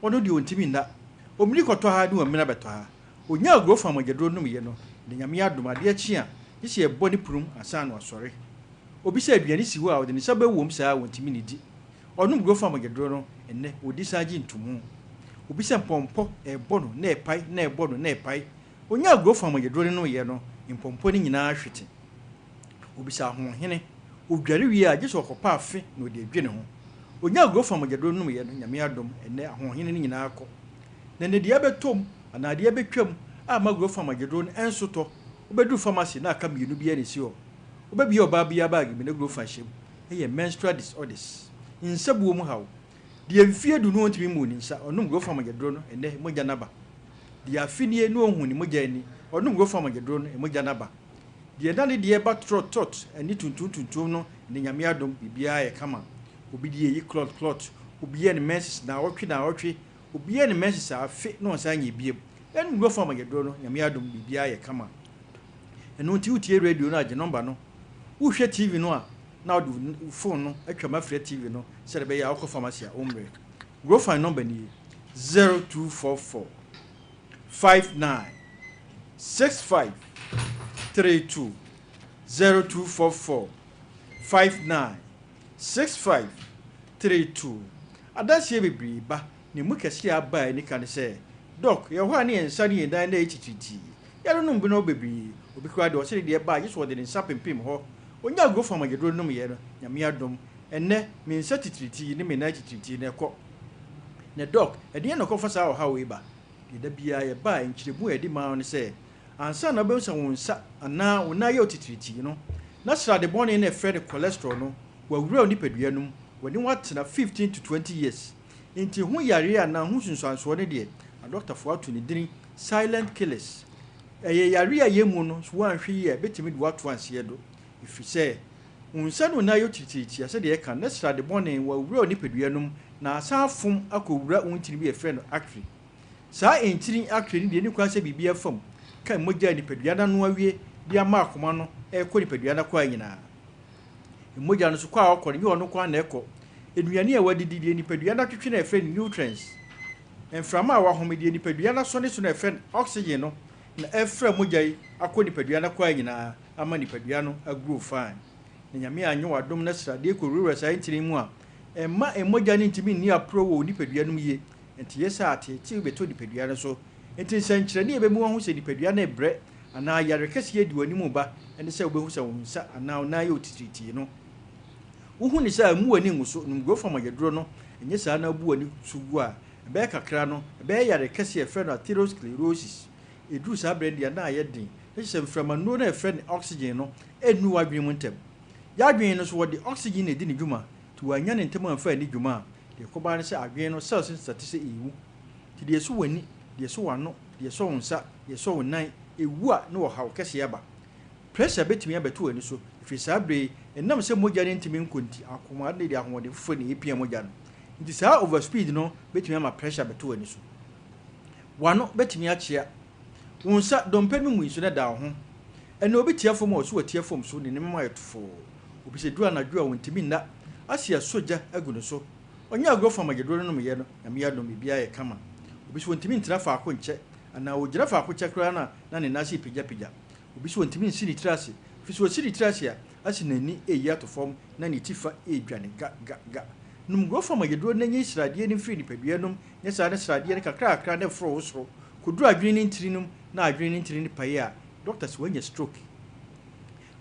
Ɔno deɛ ɔntumi nna. Ɔmini kɔtɔ ha ne wamini abɛtɔ ha. Ɔnyaa Grofan mogyaduro nomyɛ no, na Nyame adom, adeɛ kye a, gye sɛ yɛbɔ ne punum ansa na wasɔre. Obi sɛ aduane si hɔ a, ɔde ne nsa bɛwom saa a, ɔntumi nnidi. Ɔnom Grofan mogyaduro no, ɛnnɛ, ɔdi san gye ntomu. Obi sɛ mpɔmpɔ ɛrebɔ no na ɛrepae na ɛrebɔ no na ɛrepae. Ɔnyaa Grofan mogyaduro no nomyɛ no, mpɔmpɔ no nyinaa hwete. Obisa ahoɔhene. Odware wie a, gye sɛ ɔkɔpa afe na ɔde adwi ne ho. Onyaa Grofan mogyaduro nomyɛ no, Nyame adom, ɛnnɛ ahoɔhene no nyinaa kɔ. Na ɛnnɛ deɛ abɛtɔ mu anaa deɛ abɛtwa mu a ama Grofan mogyaduro no ɛnso tɔ, wobɛduru pharmacy na aka mmienu biara na ɛsi hɔ. Wobɛbue ɔbaa biara baage mu na Grofan hyɛ mu. Ɛyɛ menstrual disorders, nsabuo mu haw. Deɛ mfeɛ du no ɔntumi mmuu ne nsa, ɔnom Grofan mogyaduro no, ɛnnɛ mogya no aba. Deɛ afe nie na ɔnhuu ne mogya ani, ɔnom Grofan mogyaduro no, mogya no aba. Deɛ na ne deɛ ba trɔt trɔt ne tuntum tuntum no ne Nyame adom biribiara yɛ kama. Obi deɛ yi clot clot, obi yɛ ne menses naawɔtwe naawɔtwe, obi yɛ ne menses a afe na ɔnsan nyɛ biom. Ɛno wura fam ayɛduro no Nyame adom biribiara yɛ kama. Ɛno nti wotie radio no a gye nɔmba no, wohwɛ TV no a na wode wo phone no atwam afrɛ TV no sɛdeɛ ɛbɛyɛ a wokɔ pharmacy a wommrɛ. Grofine nɔmba nie, 0244 59 65 32 0244 59 65 32. Adanseɛ bebree ba, na emu kɛseɛ a aba a ani ka ne sɛ, Dɔk, yɛwɔ hɔ a ne yɛn nsa ne yɛn nan na ɛyɛ titiritii. Yɛrenom binom bebree. Obi koraa deɛ, ɔse ne deɛ ba a, gye sɛ ɔde ne nsa pempem hɔ. Ɔnyaa Grofam agyaduro nomyɛ no, Nyame adom, ɛnnɛ, me nsa titiritii ne me nan titiritii no ɛkɔ. Na Dɔk, ɛdeɛn na ɔkɔfa saa ɔhaw wei ba? Deɛ da biara yɛba a, nkyerɛmu a yɛde ma wo ne sɛ, ansa na wobɛhu sɛ wo nsa anaa wo nan ayɛ wo titiritii no, na srade bɔne no a yɛfrɛ no cholesterol no, wawura wo nipadua no mu, wɔne wo atena 15 to 20 years. Enti ho yareɛ anaa ho nsunsuansoɔ no deɛ, adɔktafoɔ ato ne dini silent killers. Ɛyɛ yareɛ a yɛn mu no, sɛ woanhwɛ yie a, ɛbɛtumi de wo ato anseɛ do. Ɛfiri sɛ, wo nsa ne wo nan ayɛ wo titiritii a, sɛdeɛ yɛka no, na srade bɔne wawura wo nipadua no mu, na asan afom akɔwura wo ntini bi a yɛfrɛ no artery. Saa ntini artery no deɛ, ɛnni kwan sɛ biribiara fa mu ka mogya a nipadua no ano awie de ama akoma no rekɔ nipadua no akwaa nyinaa. Mogya no nso, kɔ a ɔkɔ no, nyɛ ɔno nko ara na ɛkɔ. Nnuane a wadidi, deɛ nipadua no atwetwe no a yɛfrɛ no nutrients, mframa a wahome, deɛ nipadua no asɔne so no a yɛfrɛ no oxygen no na ɛfra mogya yi akɔ nipadua no akwaa nyinaa ama nipadua no agrow fine. Na Nyame anyɛ w'adom na sradeɛ kɔwurawura saa ntini yi mu a, ɛmma mogya no ntumi nni aporɔw wɔ wo nipadua no mu yie. Enti yɛ saa a, ateetee bɛtɔ nipadua no so. Enti nsɛnkyerɛnne a ɛbɛmu woahu sɛ nipadua no rebrɛ anaa yare kɛseɛ adi w'anim reba ne sɛ wobɛhu sɛ wo nsa anaa wo nan yɛ wo titiritii no. Wohu no saa a, mmu w'ani ngu so, nom Grofam ayɛduro no, ɛnyɛ saa na wobu w'ani so gu a, ɛbɛyɛ kakra no, ɛbɛyɛ yare kɛseɛ a yɛfrɛ no atherosclerosis. Ɛduru saa berɛ no deɛ na ayɛ den, na kyerɛ sɛ mframa nnuro no a yɛfrɛ no oxygen no nnu w'adwene mu ntɛm. Y'adwene no nso wɔde oxygen na ɛdi ne dwuma, nti wɔannya no ntɛm amfa anni dwuma a, deɛ ɛkɔba ara ne sɛ adwene no cells no starte sɛ ɛrewu. Nti deɛ ɛsɔ w'ani, deɛ ɛsɔ w'ano, deɛ ɛsɔ wo nsa, deɛ ɛsɔ wo nan, ɛwu a na ɔhaw kɛseɛ aba. Pressure bɛtumi abɛto w'ani so, ɛfiri saa berɛ yi, ɛnam sɛ mogya no ntumi nkɔ nti, akoma no de ahoɔden foforɔ na ɛrepia mogya no. Nti saa over speed no bɛtumi ama pressure abɛto w'ani so. W'ano bɛtumi akyea. Wo nsa dompe no mu nso na ɛda wo ho. Ɛnna obi tia fam a ɔso watia fam so, ne nneɛma ayɛ tofoo. Obi sɛ duru anadwo a ɔntumi nna, ase asɔ gya agu ne so. Ɔnyɛ agorɔ fam agyaduro no nomyɛ no, Nyame adom biribiara yɛ kama. Obi sɛ ɔntumi ntena faako nkyɛ, anaa ɔgyina faako kyɛ koraa no a na ne nan ase repagyapagya. Obi sɛ ɔntumi nsi ne tiri ase, ɛfiri sɛ ɔsi ne tiri ase a, ase n'ani reyi ato fam na ne ti fa redwane ga ga ga. Nom guro fam agyaduro no na nyi sradeɛ no mfiri nipadua no mu, nyɛ saa na sradeɛ no kakrakra na ɛforo wo soro kɔduru adwene no ntini no mu na adwene no ntini no pae a, dɔkta sɛ woanya stroke.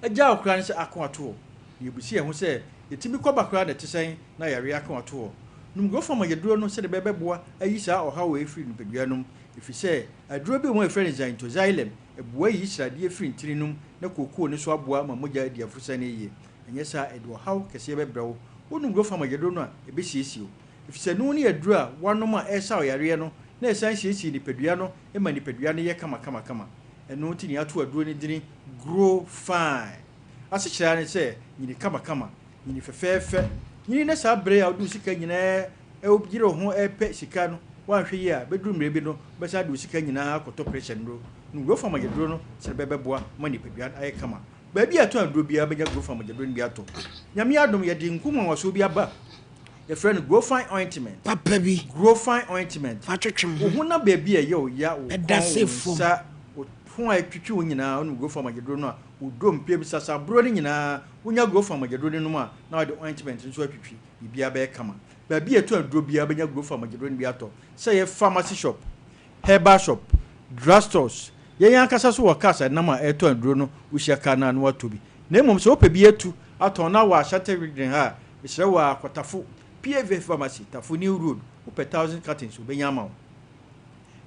Agyaw wo koraa ne sɛ ako ato hɔ. Na yebisa yɛn ho sɛ, Yetumi kɔ ba koraa na ɛte sɛn na yare ako ato hɔ? Nom Grofam aduro no sɛnea ɛbɛyɛ bɛboa ayi saa ɔhaw wei afiri nipadua no mu, efisɛ aduro bi wɔ mu a yɛfrɛ no xanthoxylem, ɛboa yiyi sradeɛ firi ntini no mu na kookoo no nso aboa ma mogya adi afusane yiye. Anyɛ saa a, ɛde ɔhaw kɛseɛ bɛbrɛ wo. Wonom Grofam aduro no a, ɛbɛsiesie wo, efisɛ ɛno ne aduro a woanom a ɛresaw yareɛ no na ɛsan siesie nipadua no ma nipadua no yɛ kamakamakama. Ɛno nti na yɛato aduro no dini Grow Fine. Asekyerɛ ara ne sɛ, nyini kamakama, nyini fɛfɛɛfɛ, nyini na saa bere a wode wo sika nyinaa yere wo ho repɛ sika no, woanhwɛ yie a, bɛduru mmerɛ bi no, wobɛsan de wo sika nyinaa akɔtɔ pressure nnuro. Nom Grow Fine mogyaduro no sɛdeɛ ɛbɛboa ma nipadua no ayɛ kama. Baabi a yɛtɔn aduro biara, wobɛnya Grow Fine mogyaduro no bi atɔ. Nyame adom, yɛde nku nwanwasoɔ bi aba. Yɛfrɛ no Grofine ointment. Papa bi. Grofine ointment. Fa twetwe Wo ho. honam baabi a ɛyɛ wo ya, wo Ɛda kɔn, se wo fam. nsa, wo ho a ɛtwitwi wo nyinaa, wonom Grofine mogyaduro no a, wo dompe mu sasaborɔ no nyinaa, wonya Grofine mogyaduro no nom a, na wode ointment nso atwitwi, biribiara bɛyɛ kama. Baabi a yɛtɔn aduro biara, wobɛnya Grofine mogyaduro no bi atɔ. Sɛ ɛyɛ pharmacy shop, herbal shop, drug stores, yɛn ankasa nso wɔ cars a ɛnam a ɛretɔn aduro no, wohyia car no a na woatɔ bi. Na mmom sɛ wopɛ bi atu atɔn na wɔ Ashanti Region ha a, mesrɛ wo ara kɔ Tafo, PAV Pharmacy, Tafo New Road, wopɛ thousand cartons wɔbɛnya ama wo.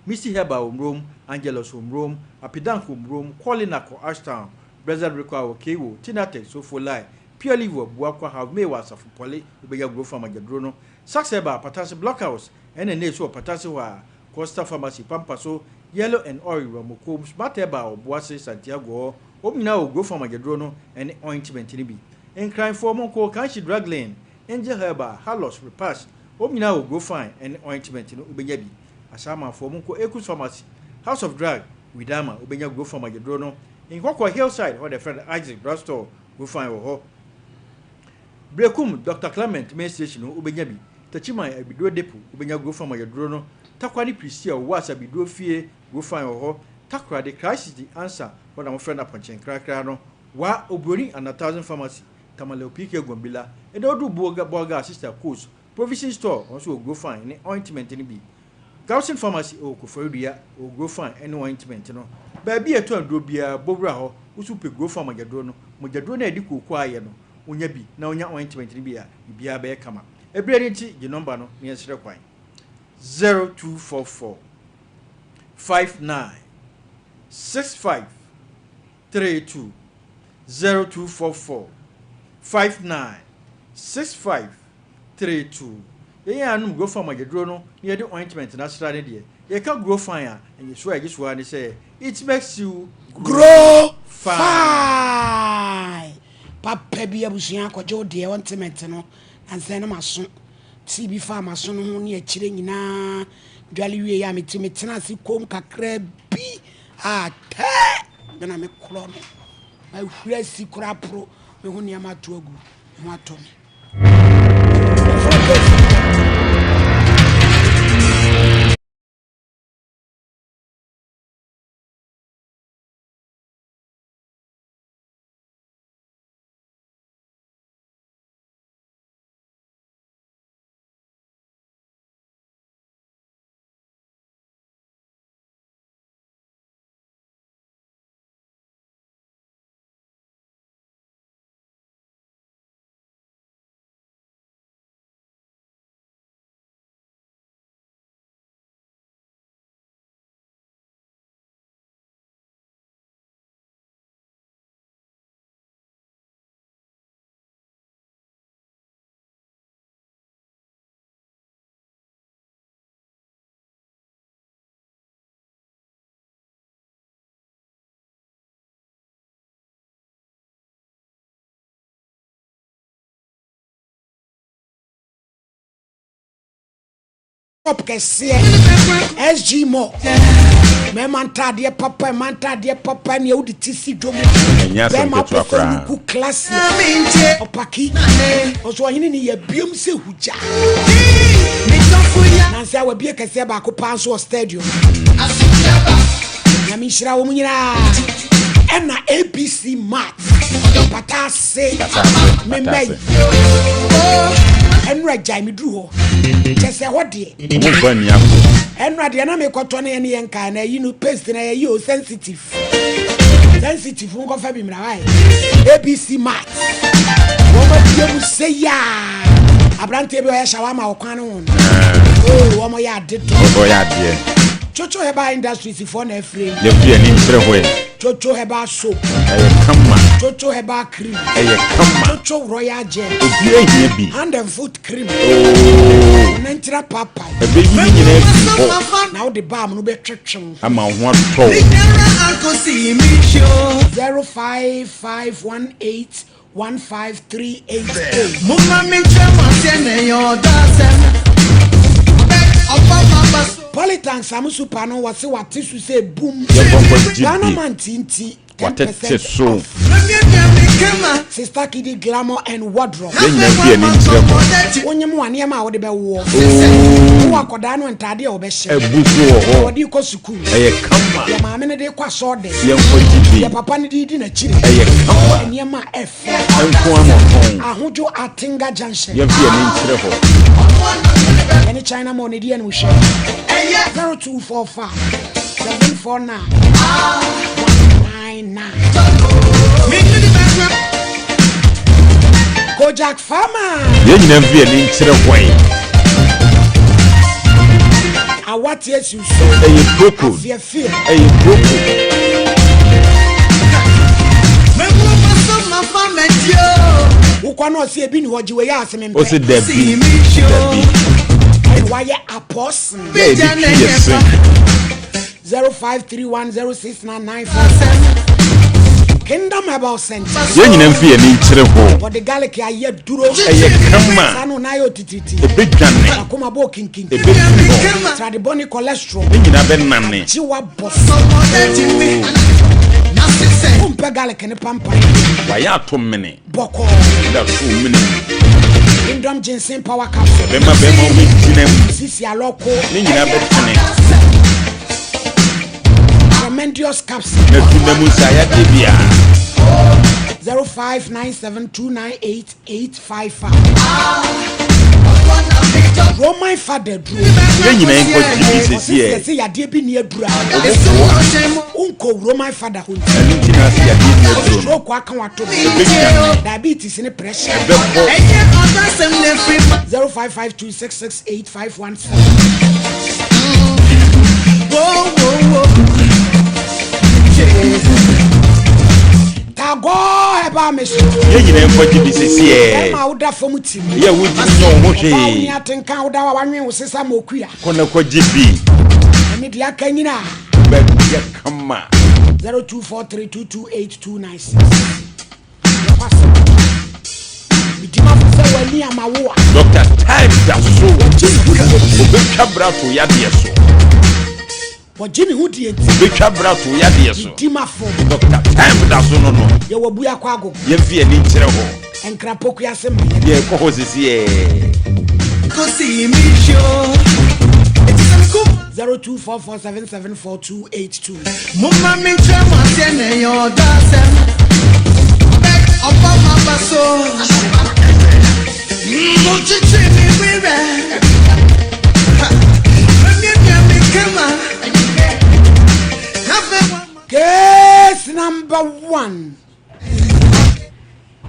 Misty Herbal wɔ Murom, Angelus wɔ Murom, Apidank wɔ Murom, Qualinak wɔ Ashtown, Blessed Recall wɔ Kewo, Tinatex, Sofolai, Pure Leaf wɔ Abuakwa, Have May wɔ Asafo Pɔle, wobɛnya Growth Farm agyaduro no, Sax Herbal, Patase Blockhouse, ɛna ɛnɛ so wɔ Patase hɔ a, Costa Pharmacy, Pampa so, Yellow and Oil wɔ Mokom, Smart Herbal wɔ Boase, Santiago hɔ, wɔn nyinaa wɔ Growth Farm agyaduro no ne ointment no bi. Nkranfoɔ monkɔ Kanshi Drug Lane, Angel Herbal, Halos, Repass, wɔn nyinaa wɔ Growfine ne ointment no wobɛnya bi. Asamanfoɔ monkɔ Ekus Pharmacy, House of Drug, Widama wobɛnya Growfine agyaduro no. Nkɔkɔ Hillside hɔ na yɛfrɛ no Isaac Drug Store, Growfine wɔ hɔ. Berekum Dr. Clement Main Station no wobɛnya bi. Techiman Abiduro Depot wobɛnya Growfine agyaduro no. Takwa ne Priscia Owuasa Abiduro Fie, Growfine wɔ hɔ. Takoradi Christ The Answer hɔ na wɔfrɛ no Apɔnkye Nkrakra no. Wa Obroni and a Thousand Pharmacy, Tamale Opike Gombila, ɛna oduru Bolga Bolga Sister Coast Provision Store wɔn nso wɔ Growfine ne ointment no bi. Gaussen Pharmacy wɔ Koforidua wɔ Growfine ne ointment no. Baabi a yɛtɔn aduro biara, bɔ wura hɔ, wo nso wopɛ Growfine mogyaduro no, mogyaduro no a yɛde kooko ayɛ no, wonya bi na wonya ointment no bi a, biribiara bɛyɛ kama. Ɛberɛ no nti, gye nɔmba no na yɛnsrɛ kwan. 0244 59 65 32 0244 59 65 32. Yɛn a yɛanom Grofan mogyaduro no na yɛde ointment no asra no deɛ, yɛka Grofan a, nyesoɔ a yɛgye so ara ne sɛ, It makes you grow fine. Papa bi abusua akɔgye wo deɛ ointment no nansa na maso tii bi faa maso no ho ne akyire nyinaa dwale wie a meti metena ase kom kakra bi a tɛɛ me na mekorɔ no mahuri asi koraa poro me ho nneɛma ato agu me ho atɔ me. Shop kɛseɛ SG Mall mmarima ntaadeɛ papa mmaa ntaadeɛ papa nea wode ti si dwom Ɛnyɛ asɛm bɛrima ketewa pɛ sɛ koraa. wuku classy ɔpaki ɔso ɔhene ne yɛ biom sɛ hugya nansi a wabie kɛseɛ baako paa nso wɔ stadium. Nyame nhyira wɔn nyinaa. Ɛna ABC Mart pata ase memma yi. Ɛnura gyae me duru hɔ. Kyɛ sɛ hɔ deɛ. Mo nfa ni agorɔ. Ɛnura deɛ na mekɔtɔ ne ɛne yɛn nkae na ɛyi no paste na ɛyi o sensitive. Sensitive nkɔfa bi mmra wae. ABC Mart. Wɔn abie mu sɛ yaa. Aberanteɛ bi ɔyɛ shawarma wɔ kwan no ho no. Oo wɔn yɛ ade dɔ. Ɔyɛ adeɛ. Chocho Herbal Industries foɔ na afiri. Yɛfi ani nkyerɛ hɔ yɛ. Chocho Herbal Soap. Ɛyɛ kama. Chocho Herbal Cream. Ɛyɛ kama. Chocho Royal Gel. Obi ehia bi. Hand and foot cream. Oo. Ɔnantira papa. Ɛbɛyi ne nyinaa fi hɔ. Na wode balm no bɛtwetwe wo. Ama wo ho atɔ wo. 05518 15388. Polytank Samu Super no wɔse wate so sɛ bum. Yɛnkɔ nkɔgye Ghana bi. man ti nti Watete 10% so. off. Sister Kidi Glamour and Wardrobe. Yɛn nyinaa mfi yɛn ani nkyerɛ hɔ. Wonyem wa nneɛma a wode bɛwoɔ. Oo. Wowɔ akɔdaa no ntaade a wɔbɛhyɛ. Abu so wɔ hɔ. Wɔde kɔ sukuu. Ɛyɛ kama. Deɛ maame no de kɔ asɔɔdɛ. Yɛnkɔgye bi. Deɛ papa no de di n'akyiri. Ɛyɛ kama. Nneɛma a ɛfɛ. Nko ara na ɔtɔn. Ahodwo Atenga Junction. Yɛmfi yɛn ani nkyerɛ hɔ. Yɛne China Mall ne deɛ no hwɛ. 0245 749 199. Kojak Farmer. Yɛn nyinaa mfi yɛn ani nkyerɛ hwan. Awate asi so. Ɛyɛ proko. Afiafia. Ɛyɛ proko. Wokɔ na ɔsɛ ebi ni hɔ gye wei a ase mempɛ. Ɔsɛ dabi dabi. Ɛna wayɛ apɔsen. Yɛ ebi twi yɛ se. 0531069947. Kingdom Herbal Center. Yɛn nyinaa mfi yɛn ani nkyerɛ hɔ. Wɔde garlic ayɛ duro. Ɛyɛ kama. Saa no na ayɛ otititi. Ebedwane. Akoma bɔ kinkin. Ebefiri hɔ. Srade bɔne cholesterol. Ne nyinaa bɛnane. Gye wa bɔ so. Wompɛ garlic ne pampan. Wayɛ ato mene. Bɔkɔɔ. Da so mene mu. Kingdom Ginseng Power Capsule. Bɛma bɛma wobɛgyina mu. Sisi alɔko. Ne nyinaa bɛtene. Tremendous capsule. Na tu na mu nsa yadeɛ biara. 0597298855. Roman father duro. Yɛn nyinaa nkɔ gye bi sɛsi ɛ. Ɔsɛ yadeɛ bi ni aduro a. Ɔmo Wonkɔ Roman father hɔ nti. Ɛno nti na ase yadeɛ ni aduro no. Stroke aka wato. Ɛbɛdwane. Diabetes ne pressure. Ɛbɛkɔ. 0552668517. Tagore Herbal Mission. Yɛn nyinaa nkɔ gye bi sɛsi ɛ. Bɛrima a woda fam ti mu. Yɛ wontumi nyɛ wo ho Ɔbaa wo ni hwee. atenka woda wa wanwen wo sesa ma okua. Kɔ na kɔ gye bi. Ɛne deɛ aka nyinaa. Bɛyɛ kama. 0243228296. Yɛkɔ Medimafo sɛ w'ani ama wo a. Dr. Time da so. Wɔgye ne ho die. Obɛtwa bra to yadeɛ so. Wɔgye ne ho die nti. Obɛtwa bra to yadeɛ so. Medimafo. Dr. Time da so no. Yɛwɔ Buakɔ Agogo. Yɛmfi yɛn ani nkyerɛ hɔ. Nkrapoku ase ma yɛ. Yɛkɔ hɔ sisi ɛ. 0244774282. Case number 1.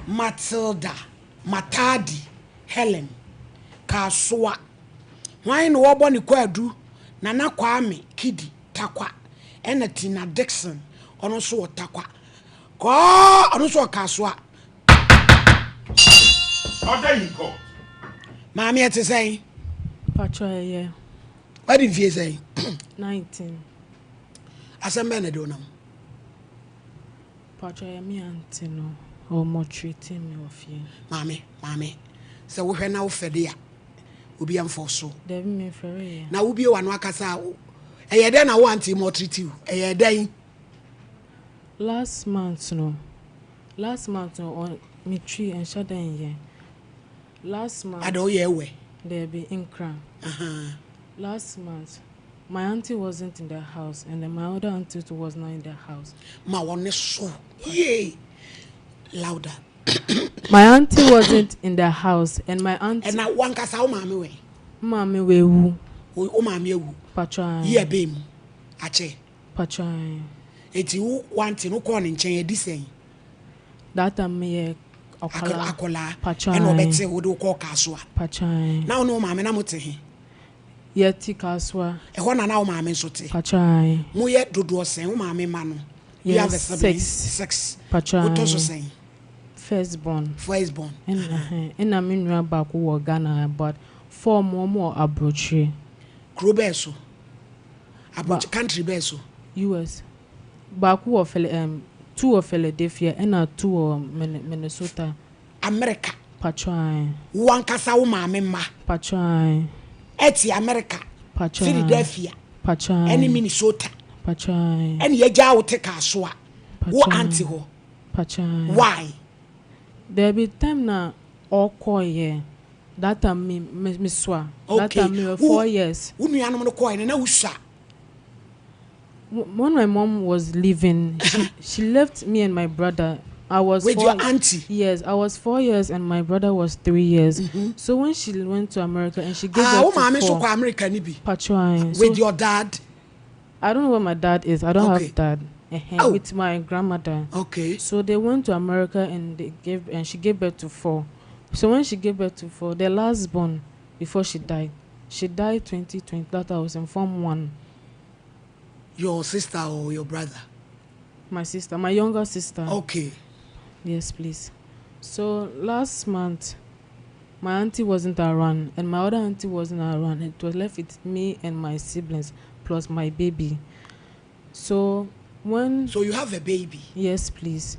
Matilda Matadi Helen Kasoa. Hwan na wɔbɔ ne kwadu? Nana Kwame Kidi Takwa ɛna Tina Dixon, ɔno nso wɔ Takwa. Kɔɔ ɔno nso wɔ Kasoa. Order in court. Maame, ɛte sɛn? Patro, ɛyɛ. Wadi mfie sɛn? 19. Asɛm bɛn na ɛde wonam? Patro, ɛyɛ me aunty no. Ɔmo treat me wɔ fie. Maame, maame, sɛ wohwɛ na wofɛ de a, obi amfɔ so. Dabi, me fɛre yɛ. Na wobie w'ano akasa a, ɛyɛ dɛn na wo aunty maltreat wo? Ɛyɛ dɛn? Last month no, ɔn me twi ɛnhyɛ dɛ nyɛ. Last month. Ada woyɛ ɛwɛ? Dabi, Nkran. Last month, my auntie wasn't in the house and then my other auntie too was not in the house. Ma wɔne so yie, louder. My auntie wasn't in the house and my auntie. Ɛna wankasa wo maame wɛ? Maame wewu. Wo maame awu? Patro. Yi ɛbɛn mu akyɛ? Patro. Eti wo wante no kɔɔ ne nkyɛn adi sɛn? That time me yɛ ɔkɔlaa. Akɔlaa. Patro. Ɛna ɔbɛte wo de wo kɔɔ Kasoa? Patro. Na wo ne wo maame na mo te he? Yɛte Kasoa. Ɛhɔ na na wo maame nso te? Patro. Moyɛ dodoɔ sɛn, wo maame ma no? You have a sibling? Six. Six. Patro. Wotɔ so sɛn? First born. First born. Ɛna me nua baako wɔ Ghana, but four mo ɔmo wɔ aburokyire. Kuro bɛɛ so? Aburokyi country bɛɛ so? US. Baako wɔ Phil two wɔ Philadelphia ɛna two wɔ Minnesota. America? Patro. Wo ankasa wo maame ma Patro. ɛte America? Patro. Philadelphia Patro. ɛne Minnesota? Patro. Ɛne yɛgya wo te Kasoa wo Patro. aunty hɔ? Patro. Why? Dabi time na ɔkɔeɛ that time me me mesua that Okay. time me wɔ Wo 4 years. wo nuanom no kɔeɛ no na wosua? When my mom was leaving, she she left me and my brother. I was With 4 your auntie? Yes, I was 4 years and my brother was 3 years. So when she went to America and she gave Ah, wo birth to maame nso 4. kɔ America no bi? Pacho, With so your dad? I don't know where my dad is. I don't Okay. have dad. Oh. With my grandmother. Okay. So they went to America and they gave and she gave birth to 4. So when she gave birth to 4, the last born before she died, she died 2020. That I was in form 1. Your sister or your brother? My sister, my younger sister. Okay. Yes, please. So last month, my auntie wasn't around and my other auntie wasn't around. It was left with me and my siblings plus my baby. So when So you have a baby? Yes, please.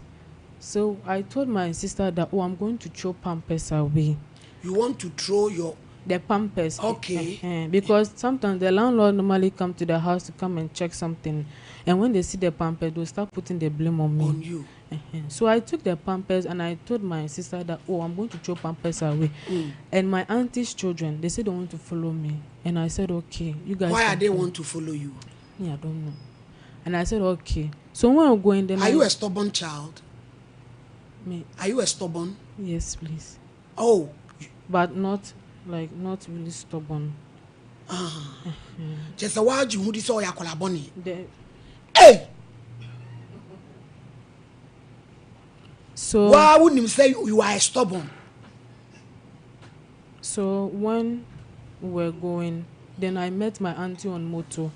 So I told my sister that, oh, I'm going to throw pampers away. You want to throw your The pampers. Okay. Because sometimes the landlord normally come to the house to come and check something, and when they see the pampers, they'll start putting the blame on me. On you. So I took the pampers and I told my sister that, oh, I'm going to throw pampers away. And my auntie's children, they said they want to follow me. And I said, okay, you guys. Why can are they come. want to follow you? Me, I don't know. And I said, okay. So when I'm going, then Are I you a stubborn child? Me. Are you a stubborn? Yes, please. Oh. But not like, not really stubborn. Just a while you would say, oh, The Hey! So why wouldn't you say you are stubborn? So when we were going, then I met my auntie on motor,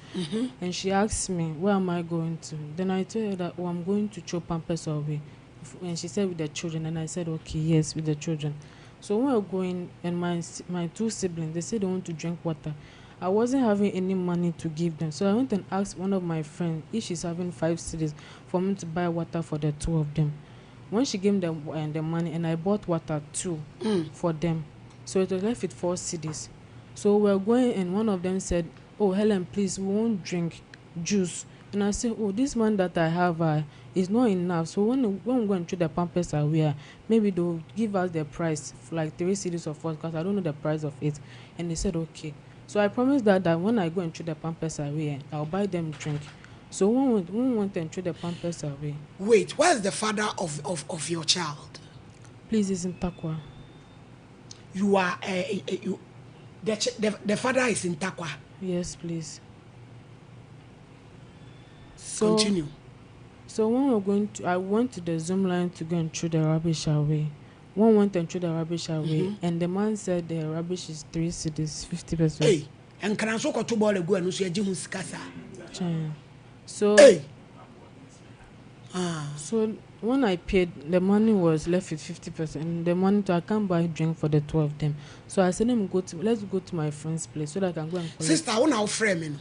and she asked me, where am I going to? Then I told her that, oh, I'm going to throw pampers away. And she said, with the children. And I said, okay, yes, with the children. So when we were going, and my 2 siblings, they said they want to drink water. I wasn't having any money to give them. So I went and asked one of my friends if she's having 5 cedis for me to buy water for the 2 of them. When she gave them the money, and I bought water too for them. So it was left with 4 cedis. So we were going, and one of them said, oh, Helen, please, we won't drink juice. And I said, oh, this one that I have is not enough. So when we go and throw the pampers away, maybe they'll give us the price, like 3 cedis or 4, because I don't know the price of it. And they said, okay. So I promised that when I go and throw the pampers away, I'll buy them drink. So when we went and threw the pampers away. Wait, where is the father of your child? Please, it's in Tarkwa. You are, you, the father is in Tarkwa. Yes, please. So, continue. So when we were going to, I went to the Zoom line to go and throw the rubbish away. One went and threw the rubbish away, and the man said the rubbish is 3 cedis, 50 pesos. Hey, and can I so go to ball go and see a jim skasa? So, hey. So when I paid, the money was left with 50%. And the money to, I can't buy drink for the 2 of them. So I said, let me go to, let's go to my friend's place so that I can go and collect. Sister, who now frame me?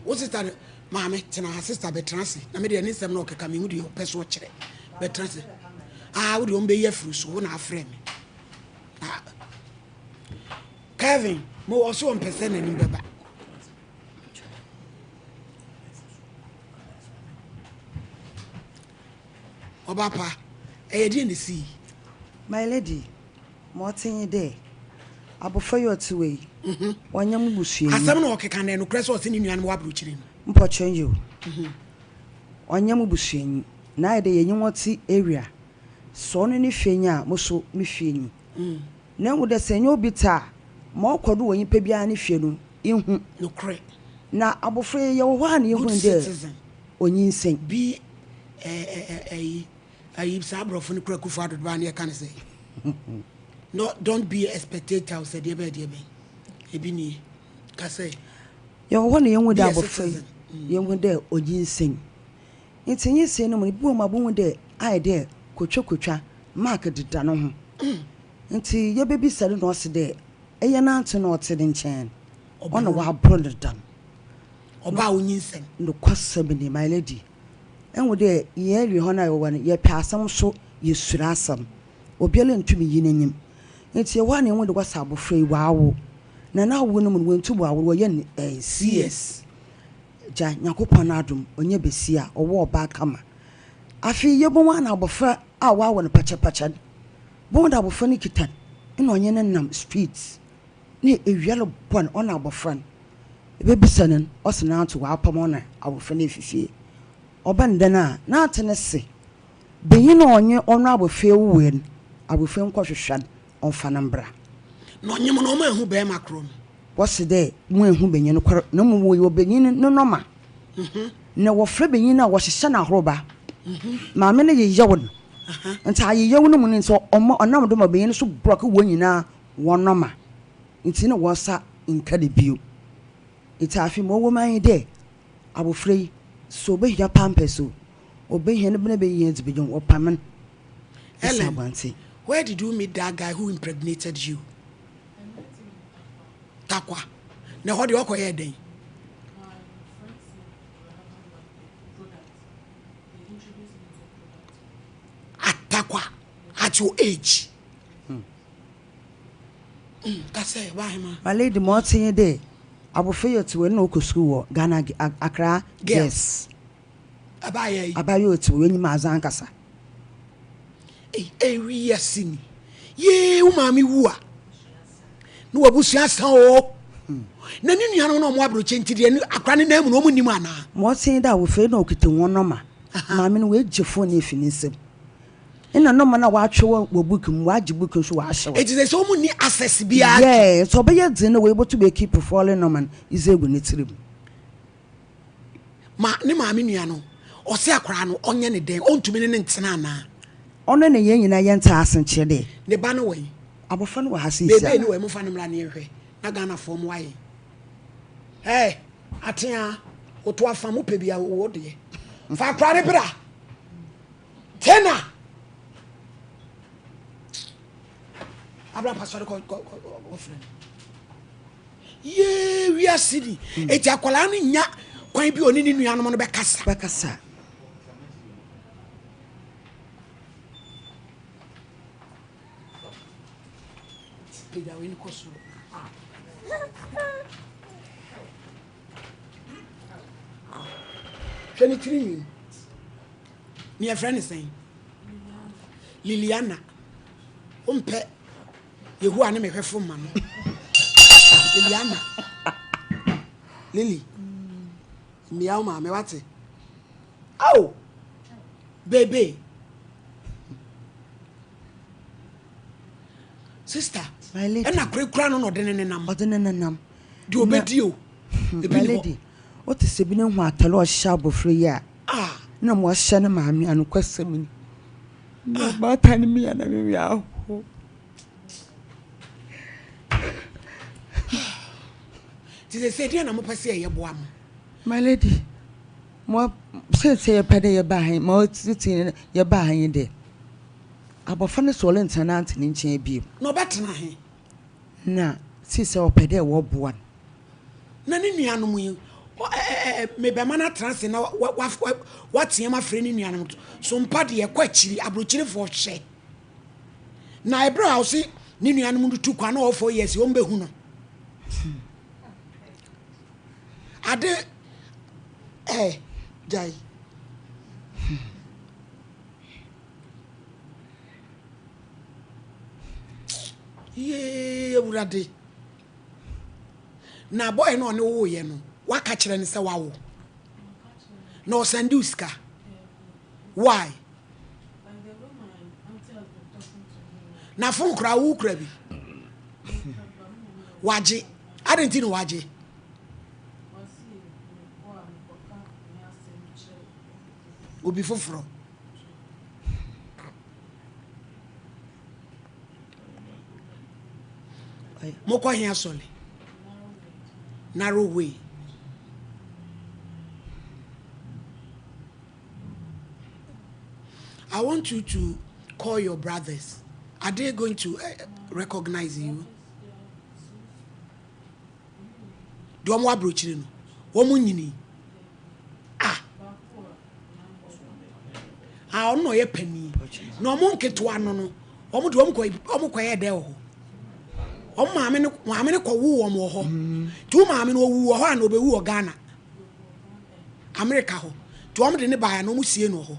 What sister? Mame, tena sister betransi. Na me de ni sem na okeka me hu de opeso kire. Betransi. Ah, wo de ombe ye furu so wo na frame me. Ah. Kevin, mo wo so mpese na ni beba. Obapa, eh di ni si. My lady, mo tin de. Abofo yo tiwe. Wanya mu busue. Asem na okeka na enukre so o se ni nuanu wa abru chiri no. Mpo chen yo. Wanya mu busue ni. Na ide ye nyi area. So no ni fie nya mo so me fie ni. Na hu de se nya obi ta ma okodo wo nyipa bia ne fie no ihu. Nukre. Na abofo ye wo ho a na ihu Good de. citizen. Onyin sen. Bi ayi sa abrofo ne kura kufu adodo ba ne ka ne say. No, don't be a spectator, said dear be dear be. Ebi ni ka say. Ye wo ho na yehu de Be a abofo. citizen. Yehu de onyin sen. Nti nyin sen no mo bi wo ma bo hu de ai de kotwa kotwa mark deda no ho. Nti ye bebi sare no ose de eye na ante na ote de nchen. Ono wa abro ne da no. Oba onyin sen. No kwasam ni my lady. Enwo de ye ri ho na ye wo no ye pe asam so ye sura asam. Obiala ntumi yi n'enyim. Nti ye wa na enwo de kwasa abofra yi wa awo. Na na awo no mu no wentu bo awo wo ye ne CS. Ja Nyankopɔn na adom onye besia owo oba kama. Afei yebohu ana abofra a wɔawo no pakyɛpakyɛ no, bohu dɛ abofra no kitsa no nna ɔnye no nam street na ewia robɔ no, ɔna abofra no. Ibebisa no no, ɔse n'atse ɔapam ɔna abofra no efi fie. Ɔba no dɛn a, n'atse no se banyin a ɔnye ɔno abofra yi woe no, abofra yi nkɔhwehwɛ no ɔmfa no mbra. Na ɔnye mo no, ɔma ehu bɛrima korɔ no. Wɔse dɛ woennhu banyin no kor na mbom wɔyɛ ɔbanyin no no nɔma. Na wɔfrɛ banyin no a wɔhyehyɛ no ahorba. Maame no yeyaw no. Ntsi ayeyaw no mu no ntsi ɔma ɔnam do ma banyin no so brɔk hɔn nyina hɔn nɔma. Ntsi nna hɔn nsa nnka no bio. Ntsi afei ma ɔwɔ mu ara nye dɛ abofra yi sɛ obehia pampers o, obehia no bena behia edziban o, wɔpam no esi Ellen, abɔntsen. where did you meet that guy who impregnated you? Takwa. Na ɛhɔ deɛ ɔkɔyɛɛ dɛn? Atakwa at your age. Hmm. Kasɛ wahema. My lady ma ɔte nye dɛ abofra yi ɔtse hɔ yi nna ɔkɔ skuul wɔ Ghana Accra Girls. Abaayɛ yi. Abaayɛ ɔtse hɔ yi onyim adze ankasa. Ei ei wiase ni yee wo maame wu a na wabusua asa o na ne nuanom na ɔmo abrokye nti deɛ akora ne nan mu na ɔmo nim anaa. Ma ɔtse dɛ awofra yi na okita hɔn nɔma maame no oegye phone no efi ne nsamu nna nɔma no a ɔatwerɛ wɔ book mu ɔagye book no so ɔahyɛ hɔ. Enti sɛ sɛ ɔmo nni access biara to. Yeah ntsi ɔbɛyɛ dzen dɛ oebotum ekeep fɔle nɔma no edze egu ne tsir mu. Ma ne maame nua no, ɔse akwaraa no ɔnyɛ ne dɛn, ɔntumi ne no ntena anaa? Ɔno na yɛn nyinaa yɛnte ase nkyerɛ dɛ. Ne ba no wɔ he? Abɔfra no wɔ ha seesei Beebee no wɔ he? Momfa no mmra na yɛnhwɛ na Ghanafoɔ mmoa yɛn. Hey, Ateaa, woto afa, mopɛ bi a wo deɛ. Fa akwaraa no bra. Tena! Abra pa sɔre kɔ kɔ kɔ frɛ no. Yee wiase ni. Eti akwadaa no nya kwan bi ɔne ne nuanom no bɛkasa. Bɛkasa. Pagya wei no kɔ soro. Hwɛ ne tiri nwi. Ne yɛfrɛ ne sɛn? Liliana. Wompɛ Yehowa ne me hwɛfo ma no. Liliana. Lily. Mmea wo maame wate. Ao! Bebe. Sister. Ɛna kurakura no na ɔde ne nenam. Ɔde ne nenam. Deɛ ɔbɛdi o. Hmm, Ebi ni hɔ. Wote sɛ bi ne ho atare a ɔhyɛ abɔfra yi a. Ah. Na mo ahyɛ ne maame ano kwasɛm ni. Na ɔbaatan no mia na me werɛ ahow. Nti sɛsɛ deɛ na mopɛ sɛ yɛyɛ boa mo? My lady, mo sɛsɛ yɛpɛ dɛ yɛba ha yi, ma ɔtete yɛba ha yi dɛ, abɔfra no sɛ ɔrentena n'ante ne nkyɛn bio. Na ɔbɛtena he? Na seesei ɔpɛ dɛ wɔboa no. Na ne nuanom yi, mebɛma no atena ase na wateam afrɛ ne nuanom. So mpa deɛ ɛkɔ akyiri, aburokyirefoɔ hwɛ. Na ɛberɛ a ɔse ne nuanom no tu kwan na ɔwɔ 4 years, wɔn bɛhu no. Ade ɛɛ gyae. Yee Awurade. Na boy no ɔne wo yɛ no, waka kyerɛ no sɛ wawo. Na ɔsɛnde wo sika. Why? Na phone koraa wo kura bi. Wagye. Adɛn nti na wagye? Obi foforɔ. Mokɔ he asɔre? Narrow way. I want you to call your brothers. Are they going to uh, recognize you? Deɛ wɔn aburokyire no, wɔn nyini. Ah. Ah, ɔno na ɔyɛ panin. Na wɔn nketewa no no, wɔn de wɔn kɔ wɔn kɔyɛ dɛ wɔ hɔ. Wɔn maame no maame no kɔwo wɔn wɔ hɔ. Nti wo maame no ɔwu wɔ hɔ a na ɔbɛwu wɔ Ghana. Amerika hɔ. Nti wɔn de ne baeɛ na wɔn sie no wɔ hɔ.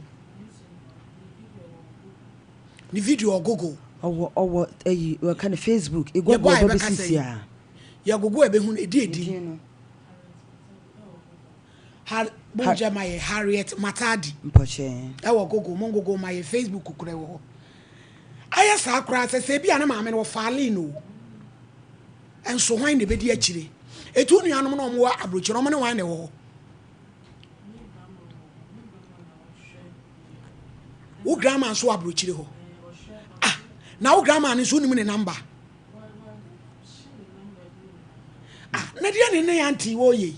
Ne video wɔ Google. Ɔwɔ ɔwɔ ɛyi wɔka no Facebook. Yɛbɔ Egogo a ɔbɛbɛ yɛbɛka sisi sɛn? a. Yɛ Google a ɛbɛhu no, ɛdi Ne edin. din no. Har Har Bongyɛ ma yɛ Harriet Matadi. Mpɔkyɛɛ. Ɛwɔ Google, mo Google ma yɛ Facebook koraa ɛwɔ hɔ. Ayɛ saa koraa sɛ sɛ ebi a ne maame no wɔfaalee no o. Nso hwan na ɛbɛdi akyire? Ɛti wo nuanom na wɔwɔ aburokyire no, wɔn ne hwan na ɛwɔ hɔ? Wo grandma nso wɔ aburokyire hɔ. Ah, na wo grandma no nso wonim ne namba? Ah, na deɛ ne ne auntie wɔyɛ yi?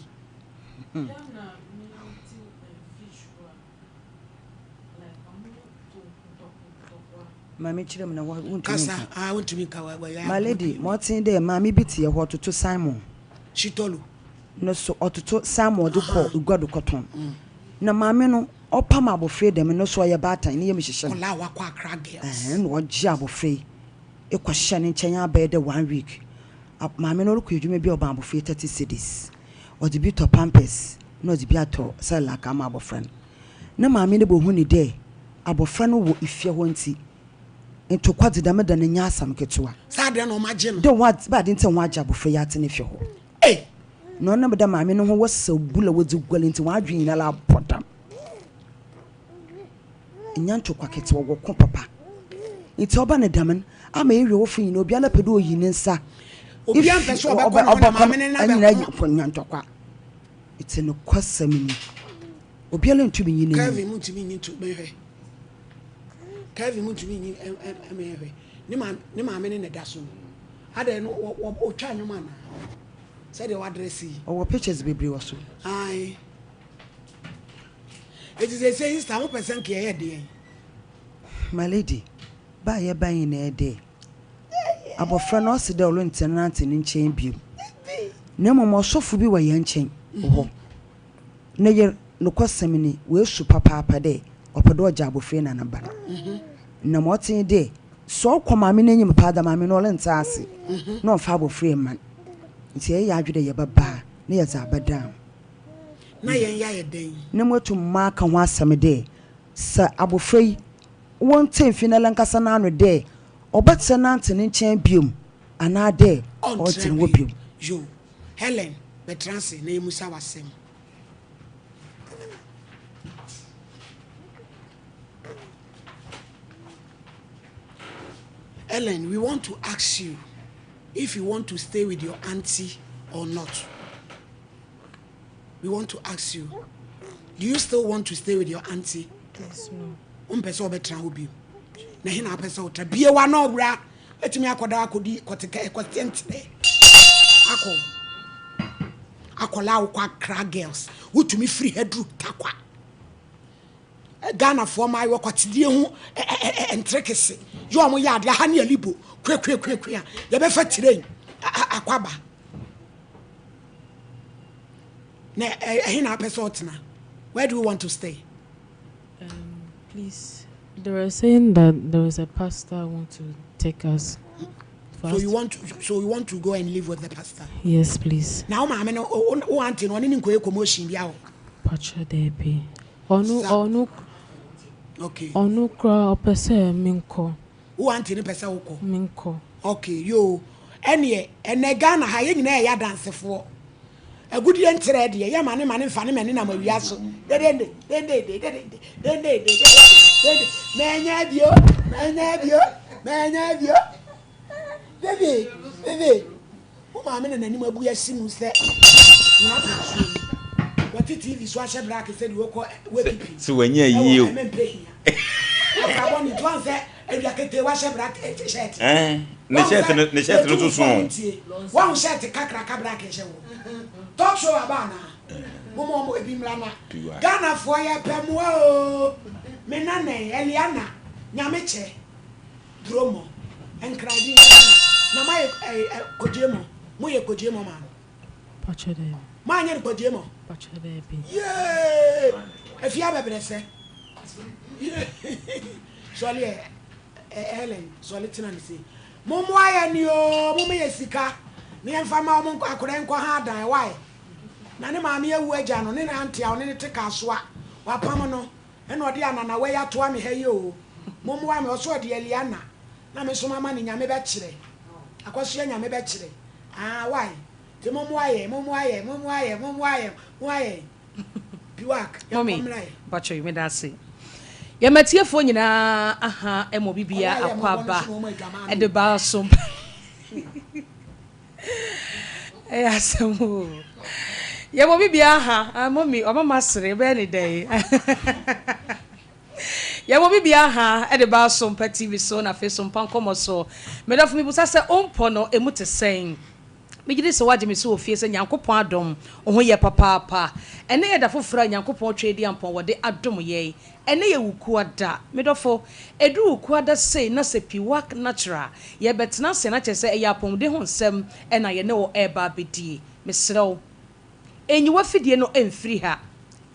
Maame kyerɛ mu na wontumi Kasa, nka. ah, wontumi nka wa wa My lady, ma ɔtee dɛ maame bi te hɔ ɔtoto Simon. Shitolu. No so ɔtoto Simon de kɔ egua do kɔtɔn. Na maame no ɔpam abɔfra yi dɛm no so ɔyɛ baatan ne yam hyehyɛ no. Kɔla a wakɔ Accra Girls. Ɛhɛn na ɔgye abɔfra yi ekɔhyɛ ne nkyɛn abɛyɛ dɛ one week. Maame no ɔrokɔ edwuma bi a ɔba abɔfra yi 30 cedis. Ɔdze bi tɔ pampers na ɔdze bi atɔ Cerelac ama abɔfra no. Na maame no bohu ne dɛ abɔfra no wɔ efie hɔ ntsi ntokwa dze dɛm da no nyɛ asɛm ketewa. Saa deɛ na ɔmo agye no. Dɛ wɔn ba ade ntsi a wɔn agye abɔfra yi atena fie hɔ. Ei! Na ɔnam dɛ maame no ho wɔsɛ bula wɔdze gual ntsi wɔn adwen nyinara abɔ dam. Nya ntokwa ketewa wɔko papa. Nti ɔba ne dɛm no ama ewie wɔfo nyinaa obiara pɛ dɛ oyi ne nsa. Obiara mpɛ sɛ ɔbɛkɔ ne ho na maame ne na nyinaa bɛko. nya ntɔkwa. Nti nokwasɛm ni. Obiara ntumi nyi n'anim. Kelvin mu ntumi nyi nto mehwɛ. Kelvin mu ntumi nyi mehwɛ. Ne maame ne maame ne na da so no. Adɛn no wɔ wɔ otwa nnwom anaa? Sɛdeɛ wadrɛse yi. Ɔwɔ pictures bebree wɔ so. Ae. Eti sɛ sɛ Easter mo pɛ sɛ nka yɛyɛ deɛn? My lady, ba a yɛba nyinaa dɛ abɔfra no ɔse dɛ ɔrentena nante ne nkyɛn bio. Na mmom ɔsɔfo bi wɔ yɛn nkyɛn hɔ. Ne yer nokwasɛm ni oesu papaapa dɛ ɔpɛ dɛ ɔgye abɔfra yi na ne ba no. Na ma ɔtse dɛ sɛ ɔkɔ maame n'enyim paa dɛ maame no ɔrentse ase na ɔmfa abɔfra yi mma no. Nti yɛyɛ adwe dɛ yɛbɛba na yɛdze abɛdan ho. Na yɛn yɛ ayɛ dɛn? Na moatum maaka ho asɛm dɛ sɛ abɔfra yi wɔnntse mfi n'ankasa n'ano dɛ ɔbɛtsena nante ne nkyɛn bio anaa dɛ ɔntsena hɔ bio. Yo, Helen, bɛtena ase na yɛmmisa w'asɛm. Ellen, we want to ask you if you want to stay with your auntie or not. We want to ask you, do you still want to stay with your auntie? Yes, ma'am. Wompɛ sɛ wobɛtena hɔ bio. Na he na wopɛ sɛ wotra? Bie w'ano wura. Atumi akɔda akɔdi kɔteka kɔtɛntenɛ. Akɔ. Akɔla wokɔ Accra Girls. Wotumi firi ha duru Tarkwa. Ghanafoɔ maayewa kwatidie ho nterekese. Yɛ ɔmo yɛ adeɛ aha ne alibo. Kuakuakuakua. Yɛbɛfa train akɔ aba. Na ɛhe na apɛ sɛ ɔtena? Where do you want to stay? Please, they were saying that there is a pastor who want to take us. So you want to, so you want to go and live with the pastor? Yes, please. Na wo maame no wo auntie no ɔne ne nkɔyɛ commotion bi awɔ. Pacho debi. Ɔno ɔno. Okay. Ɔno kura ɔpɛ sɛ menkɔ. Wo auntie no pɛ sɛ wokɔ? Menkɔ. Okay, yo. Ɛneɛ ɛnɛ Ghana ha yɛn nyinaa yɛ adansefoɔ. Agudie nkyerɛ deɛ yɛ ma ne ma ne nfa ne ma ne nam awia so. Dedende dendende dedende dendende dedende mɛnyɛ bio mɛnyɛ bio mɛnyɛ bio. Baby baby wo maame na n'anim abu asi mu sɛ nyina to nsuo mu. Wɔte TV so ahyɛ black sɛ deɛ wɔkɔ wapipi. Sɛ wanya yie o. Ɛwɔ ɛmɛ hia. Abrabɔ ne nti wɔn sɛ awia ketee wahyɛ black shirt. Ɛn ne shirt no ne shirt no soso o. Wɔn shirt kakraka black hyɛ wɔ. Talk show aba anaa? Mo mo mo ebi mmra na. Ghanafoɔ yɛ pɛ mmoa o. Me nana Eliana Nyame kyɛ duro mo nkran bi Eliana na mo ayɛ ɛ kogye mo mo yɛ kogye mo maa no. Pacho dɛ. Mo anyɛ no kogye mo. Pacho dɛ bi. Yee efi abɛbrɛ sɛ. Yee sɔle ɛ Ellen sɔle tena ne se. Mo mmoa yɛ ni o mo meyɛ sika ne yɛmfa ma wɔn nkɔ akɔda nkɔ ha adan why na ne maame awu agya no ne ne auntie a ɔne ne te kasoa wapam no ɛna ɔde ananawa yi atoa me ha yi o. Mommoa me, ɔse ɔde Eliana na me nso mama no Nyame bɛkyerɛ, Akɔsoɛ Nyame bɛkyerɛ, ah why? Nti mommoa yɛn, mommoa yɛn, mommoa yɛn, mommoa yɛn, mommoa yɛn. Piwak, yɛnkɔ Mummy, mmra ɛ. mpakyɛw yi meda ase. Yɛma atiefoɔ nyinaa aha ɛma obi Ɔyɛ biara a yɛ akɔ mmɔbɔ no aba so na wɔn adwaman no ɛde o. ba so. Ɛyɛ asɛm o. Yɛma obi biara aha, ah, mummy, ɔma ma sere, ɛbɛyɛ ne dɛn? Yɛma obi biara aha ɛde ba Sompa TV so na afei Sompa Nkɔmmɔ so. Medɔfo mebusa sɛ ompɔ no emu te sɛn? Megye di sɛ woagye me so wɔ fie sɛ Nyankopɔn adom wo ho yɛ papaapa. Ɛnnɛ yɛ da foforɔ a Nyankopɔn Tweaduampɔn wɔde adom yɛn. Ɛnnɛ yɛ Wukua da. Me dɔfo, ɛduru Wukua da sei na sɛ Piwak Natural yɛrebɛtena ase a na kyerɛ sɛ ɛyɛ apɔmuden ho nsɛm na yɛne wo reba abɛdie. Mesrɛ wo, nyi w'afidie no mfiri ha.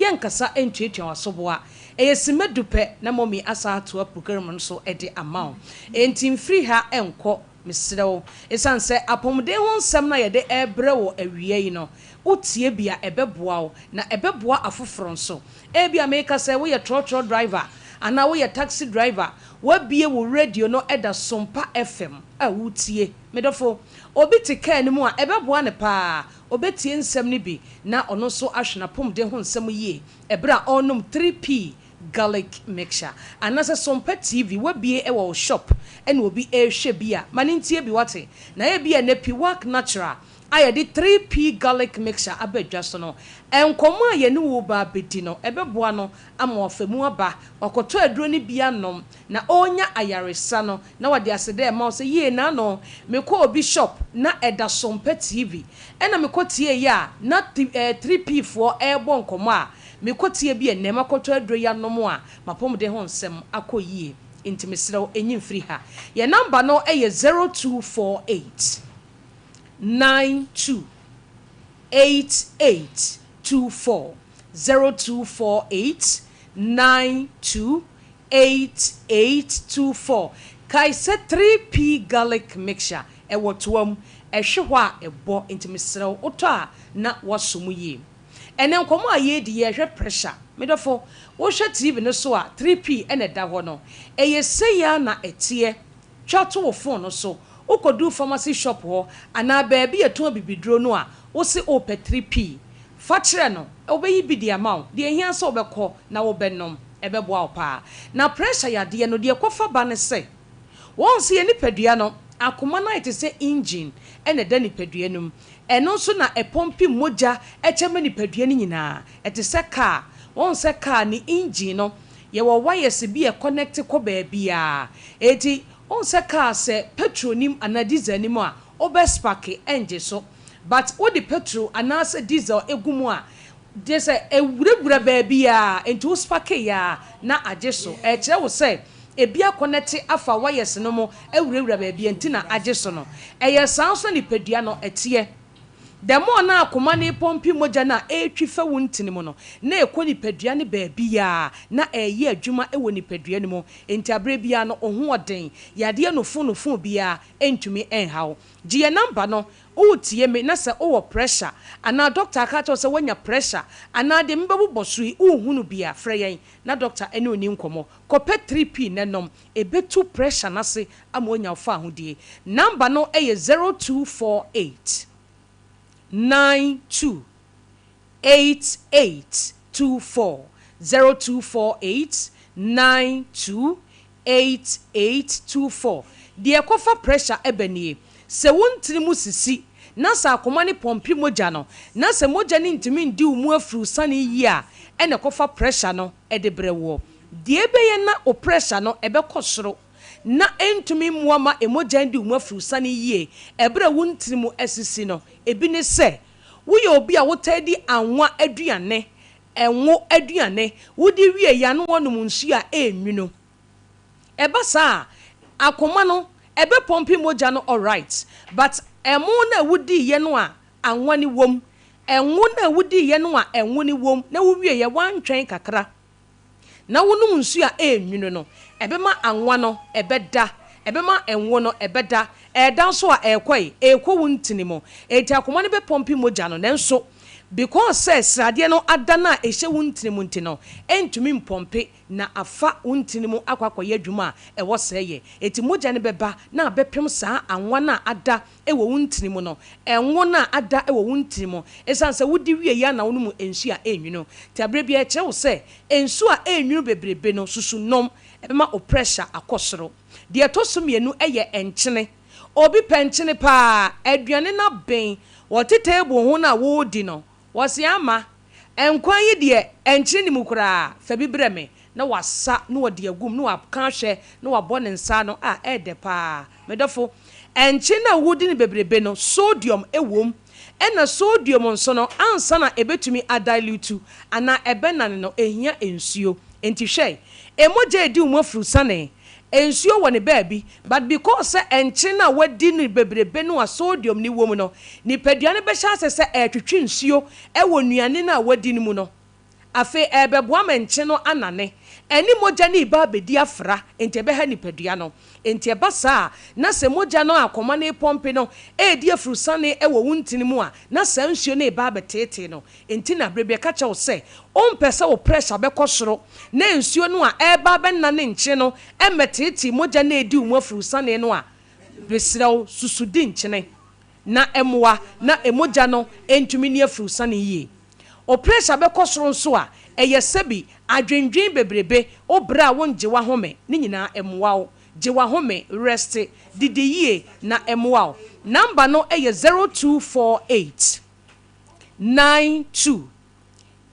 Yɛnkasa ntuatua w'asoboa. Ɛyɛ simma du pɛ na Mummy asan atoa program no so de ama wo. Enti mfiri ha nkɔ. Mesrɛ wo, esiane sɛ apɔmuden ho nsɛm no a yɛde rebrɛ wo awia yi no, wotie bi a, ɛbɛboa wo, na ɛbɛboa afoforo nso. Ebia meka sɛ woyɛ trɔtrɔ driver anaa woyɛ taxi driver, woabue wo radio no da Sompa FM a woretie. Me dɔfo, obi te kaa no mu a, ɛbɛboa no paa. Obetie nsɛm no bi na ɔno nso ahwɛ n'apɔmuden ho nsɛm yie bere a ɔrenom 3P garlic mixture anasɛ sompa TV wabie wɔ wo shop ɛna obi rehwɛ bi a ma no ntie bi wate na ebia ɛnɛ Piwak natural a yɛde 3P garlic mixture aba dwa so no nkɔmmɔ a yɛne wo reba abɛdi no ɛbɛboa no ama wafa mu aba wakɔtɔ aduro no bi anom na ɔrenya ayaresa no na wade aseda rema wo sɛ yie naano mekɔɔ obi shop na ɛda sompa TV ɛna mekɔ tieeɛ a na 3P foɔ rebɔ nkɔmmɔ a Mekɔ tie bi ɛnnɛ, makɔtɔ aduro yi anom a, m'apɔmuden ho nsɛm akɔ yie. Nti mesrɛ wo, nyi mfiri ha. Yɛn number no yɛ 0248 92 88 24, 0248 92 88 24. Kae sɛ 3P Garlic Mixture, ɛwɔ toa mu, ɛhwe hɔ a ɛbɔ, nti mesrɛ wo, wotɔ a na woasɔ mu yie. Ɛnɛ nkɔmmɔ a yɛredi yɛrehwɛ pressure. Me dɔfo, wohwɛ TV no so a, 3P na ɛda hɔ no. Ɛyɛ sei ara na ɛteɛ. Twa to wo phone no so. Wokɔduru pharmacy shop hɔ anaa baabi a yɛtɔn abibiduro no a, wose worepɛ 3P. Fa kyerɛ no, ɔbɛyi bi de ama wo. Deɛ ɛhia ne sɛ wobɛkɔ na wobɛnom. Ɛbɛboa wo paa. Na pressure yadeɛ no, deɛ ɛkɔfa ba ne sɛ, wɔn sɛ yɛn nipadua no, akoma no ayɛ te sɛ engine na ɛda nipadua no mu. Ɛno nso na ɛpɔmpe mogya kyɛ ma nipadua no nyinaa. Ɛte sɛ kaa. Woahu sɛ kaa ne engine no, yɛwɔ wires bi a ɛkɔnɛkte kɔ baabiara. Enti wohu sɛ kaa sɛ petrol nnim anaa diesel nnim a, wobɛspake, ɛngye so. But wode petrol anaasɛ diesel gu mu a, gye sɛ ɛwurawura baabiara. Enti wo spake yɛ a, na agye so. Ɛkyerɛ wo sɛ ebi akɔnɛte afa wires no mu awurawura baabi a nti na agye so no. Ɛyɛ saa nso na nipadua no teɛ. The more na akoma no repɔmpe mogya no a ɛretwi fa wo ntini mu no, na ɛkɔ nipadua no baabiara na ɛreyɛ adwuma wɔ nipadua no mu. Enti aberɛ biara no wo ho ɔden, yadeɛ nofo nofo biara ntumi nha wo. Gye yɛn number no, woretie me na sɛ wowɔ pressure anaa doctor aka akyerɛ wo sɛ woanya pressure anaa deɛ mebɛbobɔ so yi wohunu bi a, frɛ yɛn na doctor ne wo nni nkɔmmɔ. Kɔpɛ 3P na nom, ɛbɛtu pressure no ase ama woanya wo fahodie. Number no yɛ 0248 92 88 24, 0248 92 88 24. Deɛ ɛkɔfa pressure ɛba nie, sɛ wo ntini mu sisi na sɛ akoma no pɔmpe mogya no, na sɛ mogya no ntumi ndi wo mu afiri sane yie a, ɛna ɛkɔfa pressure no de brɛ woɔ. Deɛ ɛbɛyɛ na wo pressure no ɛbɛkɔ soro na ɛntumi mmoa ma mogya ndi wo mu afiri sane yie ɛberɛ a wo ntini mu asisi no, ebi ne sɛ woyɛ obi a wotaa di anwa aduane, ɛngo aduane, wodi wie yɛ ano wɔnom nsuo a ɛnwunu. Ɛba saa a, akoma no ɛbɛpɔmpe mogya no alright, but ɛmo no a wodiiɛ no a anwa ne wom, ɛngo no a wodiiɛ no a ɛngo ne wom na wowie yɛ wantwɛn kakra na wonom nsuo a ɛnwunu no, ɛbɛma anwa no ɛbɛda, ɛbɛma ɛngo no ɛbɛda, ɛda nso a ɛrekɔ yi, ɛrekɔ wo ntini mu. Enti akoma no bɛpɔmpe mogya no, nanso Because sɛ sradeɛ no ada no a ɛhyɛ wo ntini mu nti no, ɛntumi mpɔmpe na afa wo ntini mu akɔ akɔyɛ adwuma a ɛwɔ sɛ ɛyɛ. Enti mogya no bɛba na abɛpem saa anwa no a ada wɔ wo ntini mu no, ngo no a ada wɔ wo ntini mu. Esiane sɛ wodi wie yi ara na wonom nsu a ɛnwunu nti, berɛ biara ɛkyerɛ wo sɛ nsu a ɛnwunu bebrebe no, susu nom. Ɛbɛma wo pressure akɔ soro. Deɛ ɛtɔ so mmienu yɛ nkyene. Obi pɛ nkyene pa ara. Aduane no aben, wɔte table ho no a wɔredi no, wɔse Ama, nkwan yi deɛ nkyene nni mu koraa, fa bi brɛ me. Na wasa na ɔde agu mu na waka ahwɛ na wabɔ ne nsa ano a, ɛyɛ dɛ pa ara. Me dɔfo, nkyene no a wodi no bebrebe no, sodium wom. Ɛna sodium nso no, ansa na ɛbɛtumi adilute anaa ɛbɛnane no, ɛhia nsuo. Enti hwɛ, mogya a ɛdi wo mu afurusane, nsuo wɔ ne baabi, but because sɛ nkyene no a wadi no bebrebe no a sodium no wɔ mu no, nipadua no bɛhyɛ aseɛ sɛ ɛretwetwe nsuo wɔ nnuane no a wadi no mu no. Afei ɛrebɛboa ma nkyen no anane. Ɛne mogya no reba abɛdi afra, enti ɛbɛha nipadua no. Enti ɛba saa a, na sɛ mogya no a akoma no repɔmpe no redi afurusane wɔ wo ntini mu a, na saa nsuo no reba abɛteetee no. Enti na berɛ bi ɛka kyerɛ wo sɛ wompɛ sɛ wo pressure bɛkɔ soro na nsuo no a ɛreba abɛnane nkyen no mmɛteetee mogya no a ɛredi wo mu afurusane no a, mesrɛ wo susu di nkyene na ɛmmoa na mogya no ntumi nni afurusane yie. Wo pressure bɛkɔ soro nso a, ɛyɛ sɛbi adwendwen bebrebe, wo brɛ a wongye w'ahome, ne nyinaa ɛmmoa wo. Gye w'ahome, rest, didi yie na ɛmmoa wo. Number no yɛ 0248 92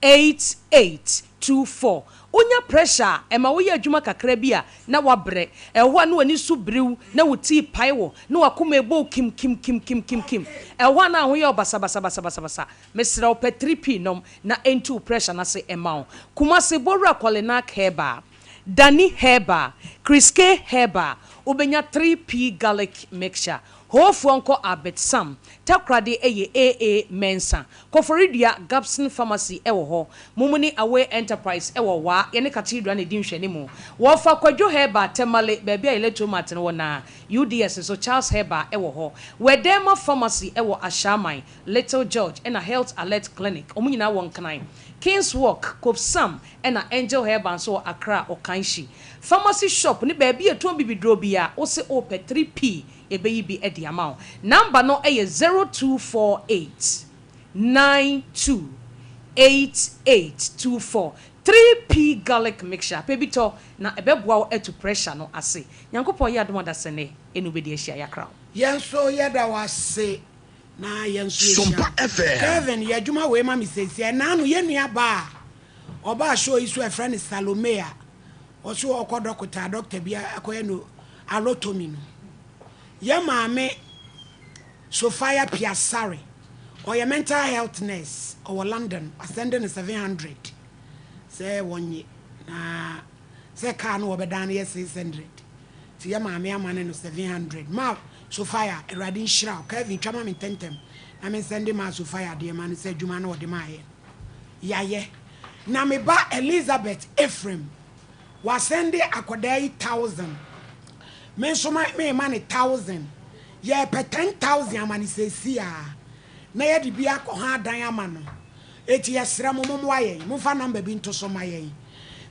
8824. Wonya pressure a, ɛma woyɛ adwuma kakra bi a na woabrɛ. Ɛwɔ hɔ a na w'ani so biri wo, na wo ti repae wo, na w'akoma rebɔ wo kim kim kim kim kim kim. Ɛwɔ hɔ a na ho yɛ wo basabasabasabasa. Mesrɛ wo pɛ 3P nom na ɛntu wo pressure no ase mma wo. Kumasi Bowura Kɔlenak Herbal, Dani Herbal, Kriske Herbal, wobɛnya 3P Garlic Mixture. Hoofoɔ nkɔ Albert Sam, Takoradi ɛyɛ AA Mensah, Koforidua Gabson Pharmacy ɛwɔ hɔ, Mumuni Away Enterprise ɛwɔ Waa, yɛne Cathedral na ɛdi nhwɛanimu. Wɔfa Kwadwo Herbal, Tamale, baabi a Electromat no wɔ no ara, UDS nso Charles Herbal ɛwɔ hɔ. Wɛdɛɛma Pharmacy ɛwɔ Ashaiman, Little George ɛna Health Alert Clinic, wɔn nyinaa wɔ Nkran. Kings Walk, Kopsam ɛna Angel Herbal nso wɔ Accra, Okaishie. Pharmacy shop ne baabi a yɛtɔn bibiduro biara, wose wopɛ 3P, yɛbɛyi bi de ama wo. Number no yɛ 0248 92 8824. 3P Garlic Mixture, pɛ bi tɔ na ɛbɛboa wo atu pressure no ase. Nyankopɔn yɛ adom a dasani ɛne wo bɛdi ahyia. Yɛakra wo. Yɛn nso yɛda wo ase na yɛn nso yɛhyia Sompa wo. FM. Kelvin, yɛ adwuma wei ma me seesei. Ɛnaa no, yɛn nua baa a ɔbaa show yi so a yɛfrɛ no Salome a ɔso ɔkɔ dɔkota a dɔkta bi akɔyɛ no alotomy no. Yɛn maame Sophia Piasare, ɔyɛ mental health nurse, ɔwɔ London, wasɛnde no 700 sɛ wɔnye na sɛ car no wɔbɛdan no yɛ 600. Nti yɛ maame ama ne no 700. Ma Sophia, Awurade nhyira wo. Kelvin, twa ma me ntɛntɛm na me nsɛnde ma Sophia adeɛ ma no sɛ adwuma no ɔde maayɛ no. Yɛayɛ. Na me ba Elizabeth Ephraim, wasɛnde akwadaa yi 1000. Me nso mema ne 1000. Yɛpɛ 10,000 ama no seesei a, na yɛde bi akɔ ha adan ama no. Eti yɛsrɛ mo, mommoa yɛn. Momfa number bi nto so ma yɛn.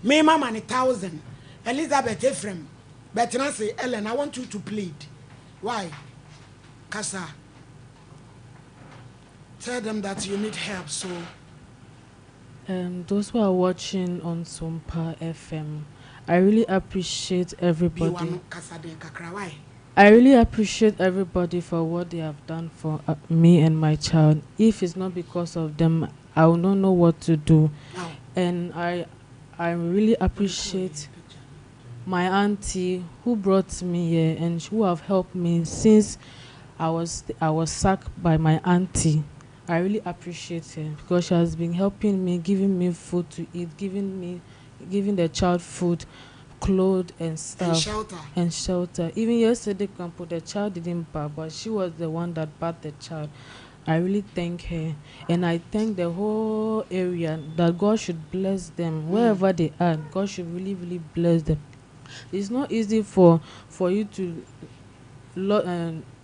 Mema ma ne 1000. Elizabeth Ephraim, bɛtena ase. Ellen, I want you to plead. Why? Kasa. Tell them that you need help, so. Those who are watching on Sompa FM, I really appreciate everybody. Biwano kasa den kakra, why? I really appreciate everybody for what they have done for me and my child. If it's not because of them, I will not know what to do. Ow. And I really appreciate my auntie who brought me here and who have helped me since I was sacked by my auntie. I really appreciate her because she has been helping me, giving me food to eat, giving the child food, clothes and stuff. And shelter. And shelter. Even yesterday, Kampo, the child didn't bath, but she was the one that bathed the child. I really thank her. And I thank the whole area that God should bless them wherever they are. God should really, really bless them. It's not easy for you to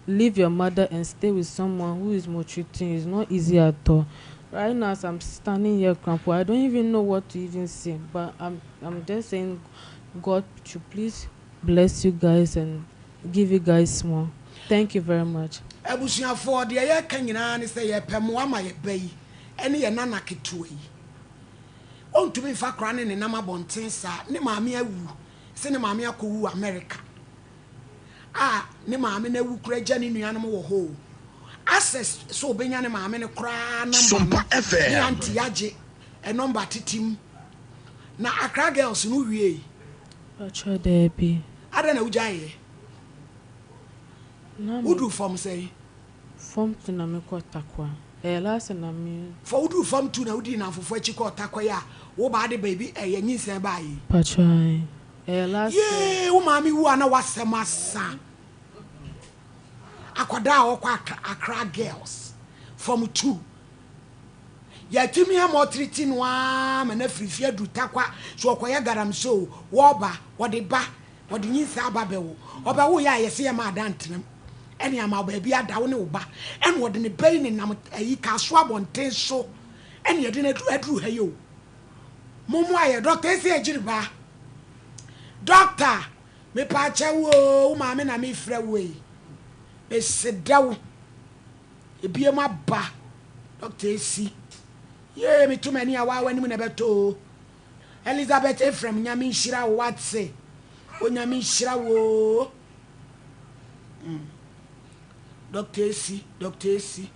leave your mother and stay with someone who is maltreating you. It's not easy at all. Right now as I'm standing here krampo I don't even know what to even say but I'm I'm just saying God should please bless you guys and give you guys more thank you very much. Abusuafoɔ, deɛ yɛreka nyinaa ne sɛ yɛrepɛ mmoa ma yɛn ba yi ne yɛn nana ketewa yi. Ɔntumi mfa akwadaa no nenam abɔnten saa. Ne maame awu. Sɛ ne maame akɔwu wɔ America. A ne maame no awu koraa agya ne nuanom wɔ hɔ o. Access sɛ ɔbɛnya ne maame no koraa number no, ne auntie agye number tete mu. Na Accra Girls no wowiei? Pakyɛ daabi. Adɛn na wogyaeɛ? Na me. Woduru fam sɛn? Fam tu na mekɔ Tarkwa. Ɛyɛ last na me. Fa woduru fam tu na wodii nnamfofoɔ akyi kɔɔ Tarkwa yi a wo baa de baabi ɛyɛ nyinsɛn baeɛ yi? Pakyɛ ae. Ɛyɛ last year. Yee wo maame wu a na w'asɛm asa. Akwadaa a ɔkɔ Accra Girls fam tu. Yɛatumi ama ɔtriti no ara ma no afiri fie aduru Tarkwa sɛ ɔkɔyɛ galamsey o, wɔba, wɔde ba. Ɔde nyinsɛn aba bɛwo. Ɔbɛwo yɛ a yɛse yɛma ada ntenam ɛne ama wo baabi ada wo ne wo ba ɛna ɔde ne ba yi nenam ayi kasoa abɔnten so ɛne yɛde no aduru ha yi o. Mommoa yɛ Doctor esi agyiri ba. Doctor mepaakyɛ wo o wo maame na mefrɛ wo yi. Mesedɛ wo. Ebiem aba. Doctor esi. Yee meto m'ani a waa w'anim na ɛbɛtɔ o. Elizabeth Ephraim Nyame nhyira wo wate Onyame nhyira wo oo mm. Doctor Esi Doctor Esi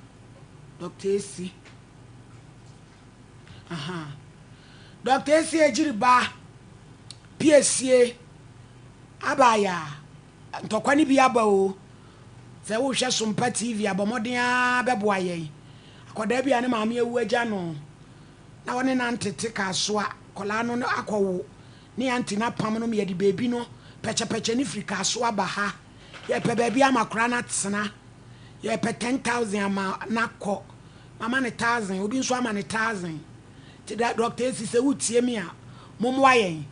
Doctor Esi aha Doctor Esi Ejiri ba Piesie abaya ntɔkwa ne bi aba o sɛ wohwɛ Sompa TV abɔ mmɔden ara bɛboa yɛn akwadaa bi a ne maame awu agya no na ɔne no antete Kasoa akwadaa no akɔwo ne aunty no apam no ma yɛde baabi no pɛkyɛpɛkyɛ no firi Kasoa ba ha. Yɛpɛ baabi ama akwadaa no atena. Yɛpɛ 10,000 ama no akɔ. Mama no 1,000, obi nso ama no 1,000. Nti da Dr. Esi sɛ wotie me a, mommoa yɛn.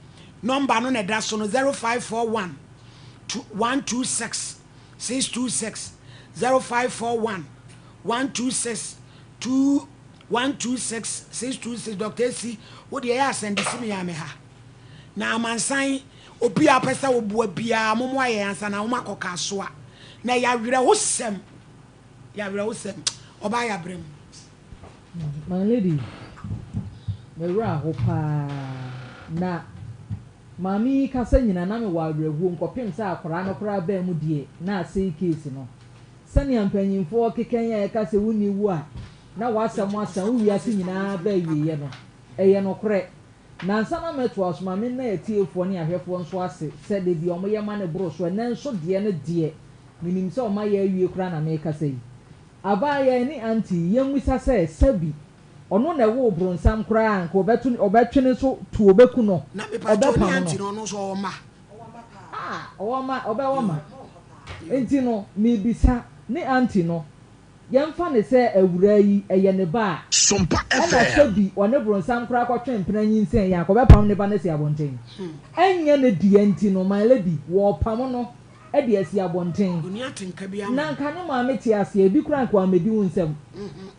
Nɔmba no na ɛda so no 0541 126 626 0541 126 2 126 626 Doctor Esi wo deɛ ɛyɛ a sɛnde si me a me ha na amansan obi a ɔpɛ sɛ woboa biara momoa yɛn ansa na wɔn akɔ kasoa na ɛyɛ awerɛhosɛm yɛ awerɛhosɛm ɔbaa yɛ abrɛ mu. My lady, me werɛ aho paa na maame yi kasa nyina na me wɔ awerɛhoɔ nkɔpem sɛ akwadaa no koraa baa mu deɛ na asɛi case no. Sɛnea mpanyimfoɔ keka yi a ɛka sɛ wonni wu a na w'asɛm asa wo wiase nyinaa ba awieɛ no, ɛyɛ nokorɛ. Na ansa na mɛtoa so, ma menna atiefoɔ ne ahwɛfoɔ nso ase sɛ da biara wɔyɛ ma no boro so. Ɛnnɛ nso deɛ no deɛ, menim sɛ wɔayɛ awie koraa na merekasa yi. Abaayaa yi ne auntie yi, yɛmmisa sɛ, sɛbi ɔno na ɛwoo bronsam koraa a, anka ɔbɛto, ɔbɛtwe ne so tuo, ɔbɛku no, Na mepakyɛw ne ɔbɛpamo auntie no? no ɔno nso ɔwɔ mma? Ah, ɔwɔ mma, ɔbɛwɔ mma. Enti no, mebisa, ne auntie no, yɛmfa no sɛ awuraa yi, ɛyɛ ne ba a, ɛna sɛ bi ɔne bronsam koraa kɔtwe mpena nyinsɛn yi a, anka ɔbɛpam ne ba no asi abɔnten? Ɛnyɛ ne dea nti no, my lady, wɔrepam no de asi abɔnten. Na anka ne maame te ase a, ebi koraa anka wammedi wo nsam.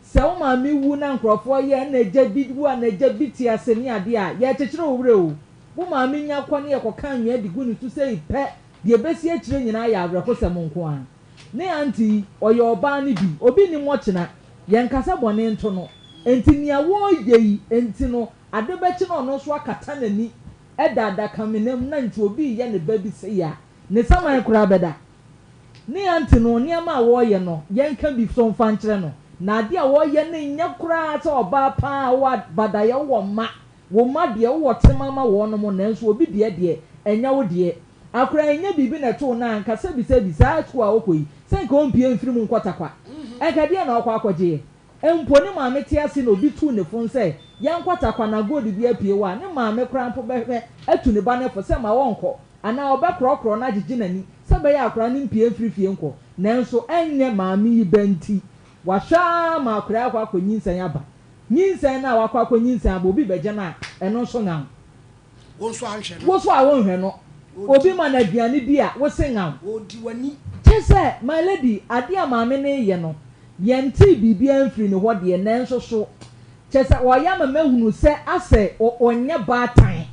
Sɛ wo maame wu na nkurɔfoɔ yɛ ɛna agya bi wu a na agya bi te ase ne adeɛ a, yɛrekyekyere wo werɛ o. Wo maame nya kɔ ne yɛkɔka anwea de gu ne so sei pɛ, Deɛ ɛbɛsi akyire nyinaa yɛ awerɛhosɛm nko ara. Ne aunty yi, ɔyɛ ɔbaa no bi. Obi nnim ɔkyena. Yɛnkasa bɔne nto no. Enti nea wɔreyɛ yi nti no, ade bɛkye na ɔno nso akata n'ani da adakamena mu na nti obi reyɛ ne ba bi sei a, ne saman koraa bɛda. Ne aunty no, nneɛma a wɔreyɛ no, yɛnka bi nso mfa nkyerɛ no. Na adeɛ a wɔreyɛ no nyɛ koraa sɛ ɔbaa pa ara a wowɔ abadaeɛ, wowɔ mma. Wo mma deɛ, wowɔ tema ma wɔnom, nanso obi deɛ deɛ, ɛnyɛ wo deɛ. Akora ɛnyɛ biribi na ɛtoo no a, anka sɛbisɛbi, saa sukuu a ɔkɔ yi, sɛ nka ɔmpue mfiri mu nkɔ Tarkwa. Ɛnka deɛn na ɔkɔ akɔgyeɛ? Mpo ne maame te ase na obi tuu ne fon sɛ, yɛnkɔ Tarkwa na gold bi apue hɔ a, ne maame koraa mpo bɛhwɛ atu ne ba no fo sɛ ma ɔnkɔ, anaa ɔbɛkorɔkorɔ no agyegye n'ani sɛ ɛbɛyɛ a akwadaa no mpue mfiri fie nkɔ. Nanso ɛnyɛ maame yi ba nti, wahwɛ ara ma akwadaa yi akɔ akɔnyinsɛn aba. Nyinsɛn no a wakɔ akɔnyinsɛn aba, obi bɛgye no a, ɛno nso ŋaw. Wo nso anhwɛ no. Wo nso a wonhwɛ no. Obi ma no aduane di a, wo se ŋaw. Ɔdi w'ani. Kyerɛ sɛ, my lady, adeɛ a maame no reyɛ no, yɛntee biribiara mfirii ne hɔ deɛ, nanso so. Kyerɛ sɛ ɔyɛ ama mahunu sɛ asɛ ɔnyɛ baatan.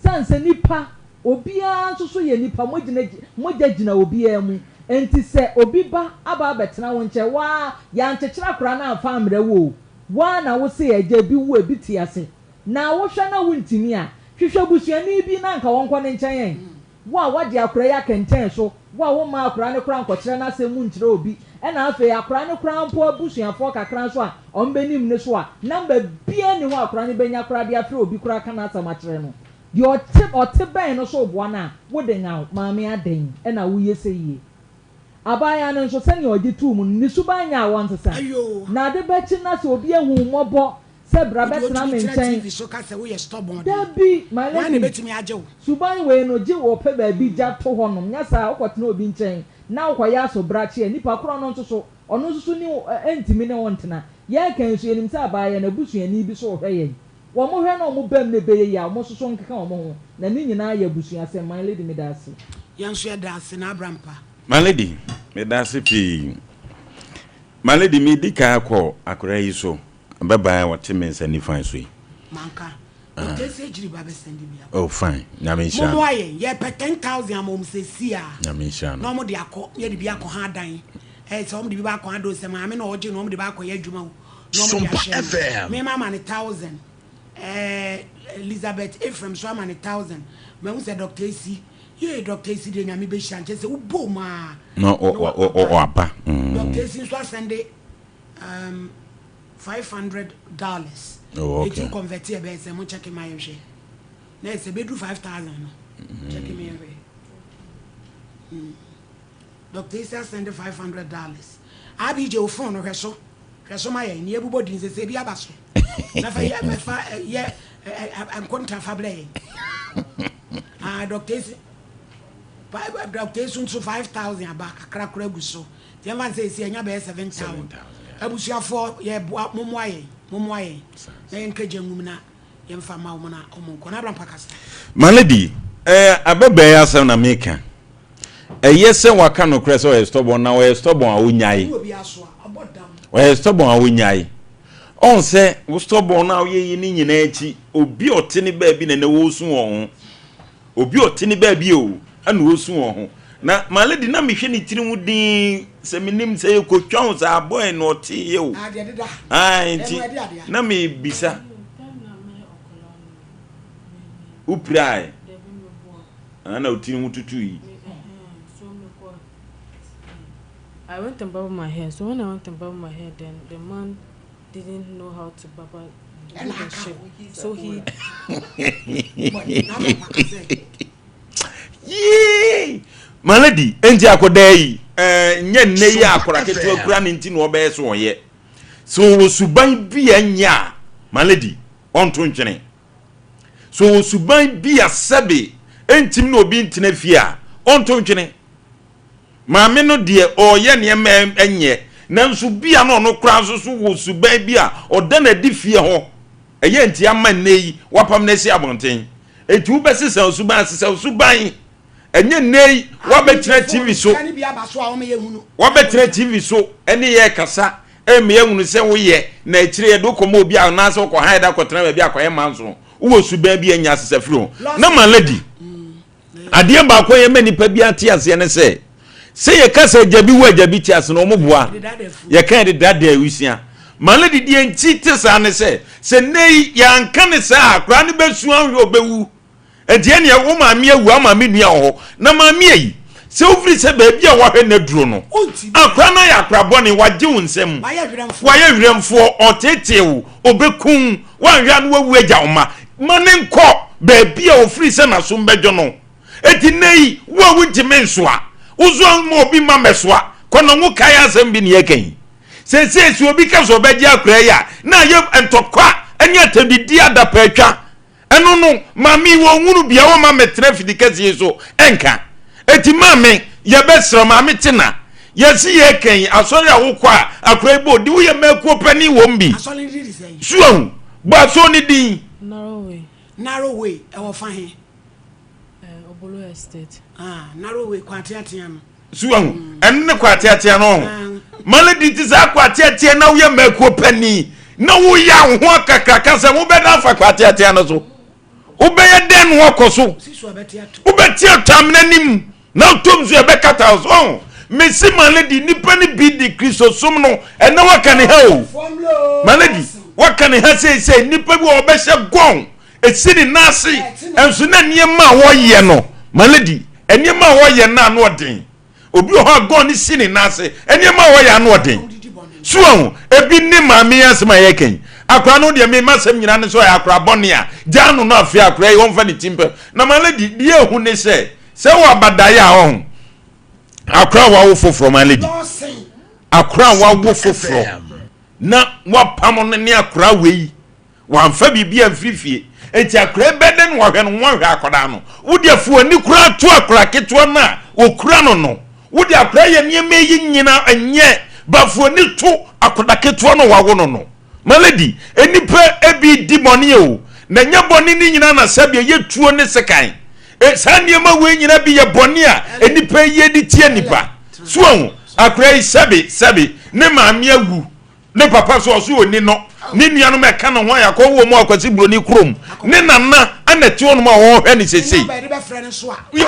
Sane sɛ nipa, obiara nso so yɛ nipa, mogyina mogya gyina obiara mu. Enti sɛ obi ba aba abɛtena wo nkyɛn, wo ara, yɛankyekyere akwadaa no amfa ammrɛ wo o, wo ara na wo se agya ebi wu ebi te ase. Na wohwɛ na wontumi a, hwehwɛ busuani bi na anka ɔnkɔ ne nkyɛn ɛ. Wo a woagye akwadaa yi akɛntɛn so, wo a wommaa akwadaa no koraa nkɔkyerɛ n'asɛm mu nkyerɛ obi, ɛna afei akwadaa no koraa mpo abusuafoɔ kakra nso a wɔbɛnim no so a, number biara nni hɔ a akwadaa no bɛnya koraa de afrɛ obi koraa aka n'asɛm akyerɛ no. Deɛ ɔte ɔte bɛn no so reboa no a, wode ŋaw, maame adɛn na woyɛ seyie? Abaayewa no nso, sɛnea ɔgye too mu no, ne suban nyɛ a wɔnsesa. Na ade bɛkye na sɛ obi ahu wo mmɔbɔ sɛ bra bɛtena me nkyɛn. Dabi, my lady, suban wei no, gye wɔpɛ baabi gya to hɔnom, nyɛ saa a wokɔtena obi nkyɛn na wokɔyɛ asobrakye a, nipa korɔ no nso so, ɔno nso so ne wo ntumi ne wo ntena. Yɛreka yi nso, yɛnim sɛ abaayewa no abusuani bi nso rehwɛ yɛn. Wɔn hwɛ na wɔn bam no ɛbɛyɛ yie a, wɔn nso so nkeka wɔn ho. Na ne nyinaa yɛ abusuasɛm. My lady, meda ase. Yɛn nso yɛda ase, na abra mpa. My lady, meda ase pii. My lady, medi kan akɔ akwadaa yi so, ababaa a ɔte me nsa nifa so yi. Manka. Doctor Esi Agyiri ba bɛ sɛnde bi aba. Oh, fine. Nyame nhyira no. Mommoa yɛn. Yɛpɛ 10,000 ama wɔn seesei a. Nyame nhyira no. Na wɔn de akɔ, na yɛde bi akɔ ha adan. Ɛyɛ sɛ wɔn de bi ba akɔ ha do sɛ maame na ɔgye no, wɔn de ba akɔyɛ adwuma o. Na wɔn de ahyɛ no. Me ma ama no 1,000. Ɛɛ Elizabeth Ephraim nso ama no 1,000. Mahu sɛ Doctor Esi, yee Doctor Esi deɛ Nyame bɛhyira no. Kyerɛ sɛ wobɔ mu a. Na ɔaba. Doctor Esi nso asɛnde um, $500. Oh, okay. Eti convert yɛ bɛyɛ sɛ mo check ma yɛn hwɛ. Na ɛsɛ bɛduru 5,000 no. Check ma yɛn hwɛ. Doctor Esi asɛnde $500. ABJ wo phone no hwɛ so. Hwɛ so ma yɛn. Ne yɛbobɔ din sɛ sɛ ebi aba so. Na fa yɛ fa yɛ nkonta fa brɛ yɛn. Ah, Doctor Esi Doctor Esi nso 5,000 aba kakra kora gu so. Nti yɛmfa no sɛ esi anya bɛyɛ 7,000. Abusuafoɔ yɛboa mommoa yɛn mommoa yɛn na yɛnka gya ngum na yɛmfa mma wɔn na wɔn nkɔ. Na Abraham pa kasa. My lady, eh, abɛbɛɛ asɛm na meka. Ɛyɛ sɛ waka nokorɛ sɛ ɔyɛ stubborn na ɔyɛ stubborn a ɔnyae. Ɔyɛ stubborn a ɔnyae. Ɔn sɛ wo stubborn no a woyɛ yi ne nyinaa akyi, obi a ɔte ne baabi na ɛnɛ wɔresu wɔn ho. Obi a ɔte ne baabi o, ɛna ɔresu wɔn ho. Na my lady na mehwɛ ne tiri ho dinn sɛ menim sɛ yɛkɔtwa ho sɛ abɔe na ɔteeɛ o. Ah, nti na mebisa. Wopirae? Ah, na wo tiri ho tutu yi. I went and barber my hair. So when I went and barber my hair, then the man didn't know how to barber the shape. So he. Yee! My lady, enti akɔdaa yi, eh, nyɛ nnɛ yi akɔra ketewa kura ne nti na ɔbɛyɛ so ɔyɛ. So ɔwɔ suban bi a ɛnyɛ a, my lady, ɔnto ntwene. So ɔwɔ suban bi a sɛbe ɛntim na obi ntena fie a, ɔnto ntwene. Maame no deɛ ɔreyɛ nneɛma ɛnyɛ, nanso bi a na ɔno koraa nso so wɔ suban bi a ɔda no adi fie hɔ. Ɛyɛ nti ama nnɛ yi wapam no asi abɔnten. Enti wobɛsesa wo suban, sesa wo suban. Ɛnyɛ nnɛ yi woabɛtena TV so, woabɛtena TV so ɛne yɛ kasa ɛmɛ yɛhunu sɛ woyɛ na akyire yɛde wokɔma obi anaasɛ wokɔ ha yɛde akɔtena baabi akɔyɛ manso. Wowɔ suban bi a ɛnyɛ asesa firi ho. Na ma lady, adeɛ baako a yɛma nipa bi ate aseɛ ne sɛ, sɛ yɛka sɛ agya bi wɔ agya bi te ase na wɔn boa, yɛka yɛde dada awisia. Ma lady deɛ nti te saa ne sɛ, sɛ nnɛ yi yɛanka ne saa a, akwadaa no bɛsu ahwɛ ɔbɛwu. Nti ɛneɛ wo maame awu ama me nua wɔ hɔ. Na maame ayi, sɛ wofiri sɛ baabi a wahwɛ no aduro no, akwadaa no ayɛ akwadaa bɔne, wagye wo nsam, wayɛ werɛmfoɔ, ɔtetee wo, ɔbɛku wo, woanhwɛ a na wawu agya wo mma. Ma no nkɔ baabi a ɔfiri sɛ n'asom bɛdwo no. Enti nnɛ yi, wo a wontumi nsoa, wo nso mma obi mma mmɛsoa. Kɔ na wo kae asɛm bi nea ɛka yi. Seesei sɛ obi ka sɛ ɔbɛgye akwadaa yi a, na ayɛ ntɔkwa ne atɛmdidi adapaatwa. Ɛno no, maame yi wɔnhunu bia wɔmma mmɛtena afidi kɛseɛ yi so nka. Enti maame, yɛbɛsrɛ maame Tena, yɛse yɛreka yi, asɔre a wokɔ a akwadaa yi bɔ din, woyɛ mmakuo panin wɔ mu bi. Asɔre no din de sɛn? So ahu? Bɔ asɔre no din. Narrow Way. Narrow Way, ɛwɔ fa he? Eh, Obolo Estate. Ah, Narrow Way, kwan teatea no. So wahu? Ɛno ne kwan teatea no ho. Malady te saa kwan teatea na woyɛ mmakuo panin. Na woyɛ wo ho akakraka sɛ wobɛda afa kwateatea no so. Wobɛyɛ dɛn na woakɔ so? Wobɛte ato amena no mu na wotom so ɛbɛkata wo so. Ɔho, mesi ma lady, nnipa no bi de Kristosom no, ɛnɛ waka ne ha o. Ma lady, waka ne ha seesei, nnipa bi wɔ wɔbɛhyɛ gɔn, ɛsi ne nan ase, ɛnso na nneɛma a wɔyɛ no, ma lady, nneɛma a wɔyɛ no ano ɔden. Obi wɔ hɔ a gɔn no si ne nan ase, nneɛma a wɔyɛ ano ɔden. So ahu, ebi ne maame yi asɛm a yɛreka yi. Akora no deɛ me m'asɛm nyinaa ne sɛ ɔyɛ akora bɔne a, gyaa no no afei akora yi ɔmfa ne ti mpɛ. Na my lady, deɛ ehu ne sɛ, sɛ wɔ abadaeɛ a ɔho, akora a wawo foforɔ, my lady, akora a wawo foforɔ na wapam no ne akora wei Wamfa biribi amfiri fie. Enti akwadaa yi bɛyɛ dɛn na wahwɛ no ho ahwɛ akwadaa no? Wo deɛ fa w'ani koraa to akwadaa ketewa no a wɔkura no no. Wo deɛ akwadaa yɛ nneɛma yi nyinaa ɛnyɛ, but fa w'ani to akwadaa ketewa no a wawo no no. My lady, nnipa ebi di bɔne o, na ɛnyɛ bɔne no nyinaa na sɛdeɛ ɛyɛ tuo ne sekan. E, saa nneɛma wei nyinaa bi yɛ bɔne a nnipa yi yɛ de tia nnipa. So wahu? Akwadaa yi sɛbe sɛbe ne maame awu. Ne papa so ɔso ɔni no ne nuanom ɛka ne ho a yɛakɔ wɔ mu akwasi buroni kurom ne nana ana ɛte hɔnom a wɔhwɛ ne sesei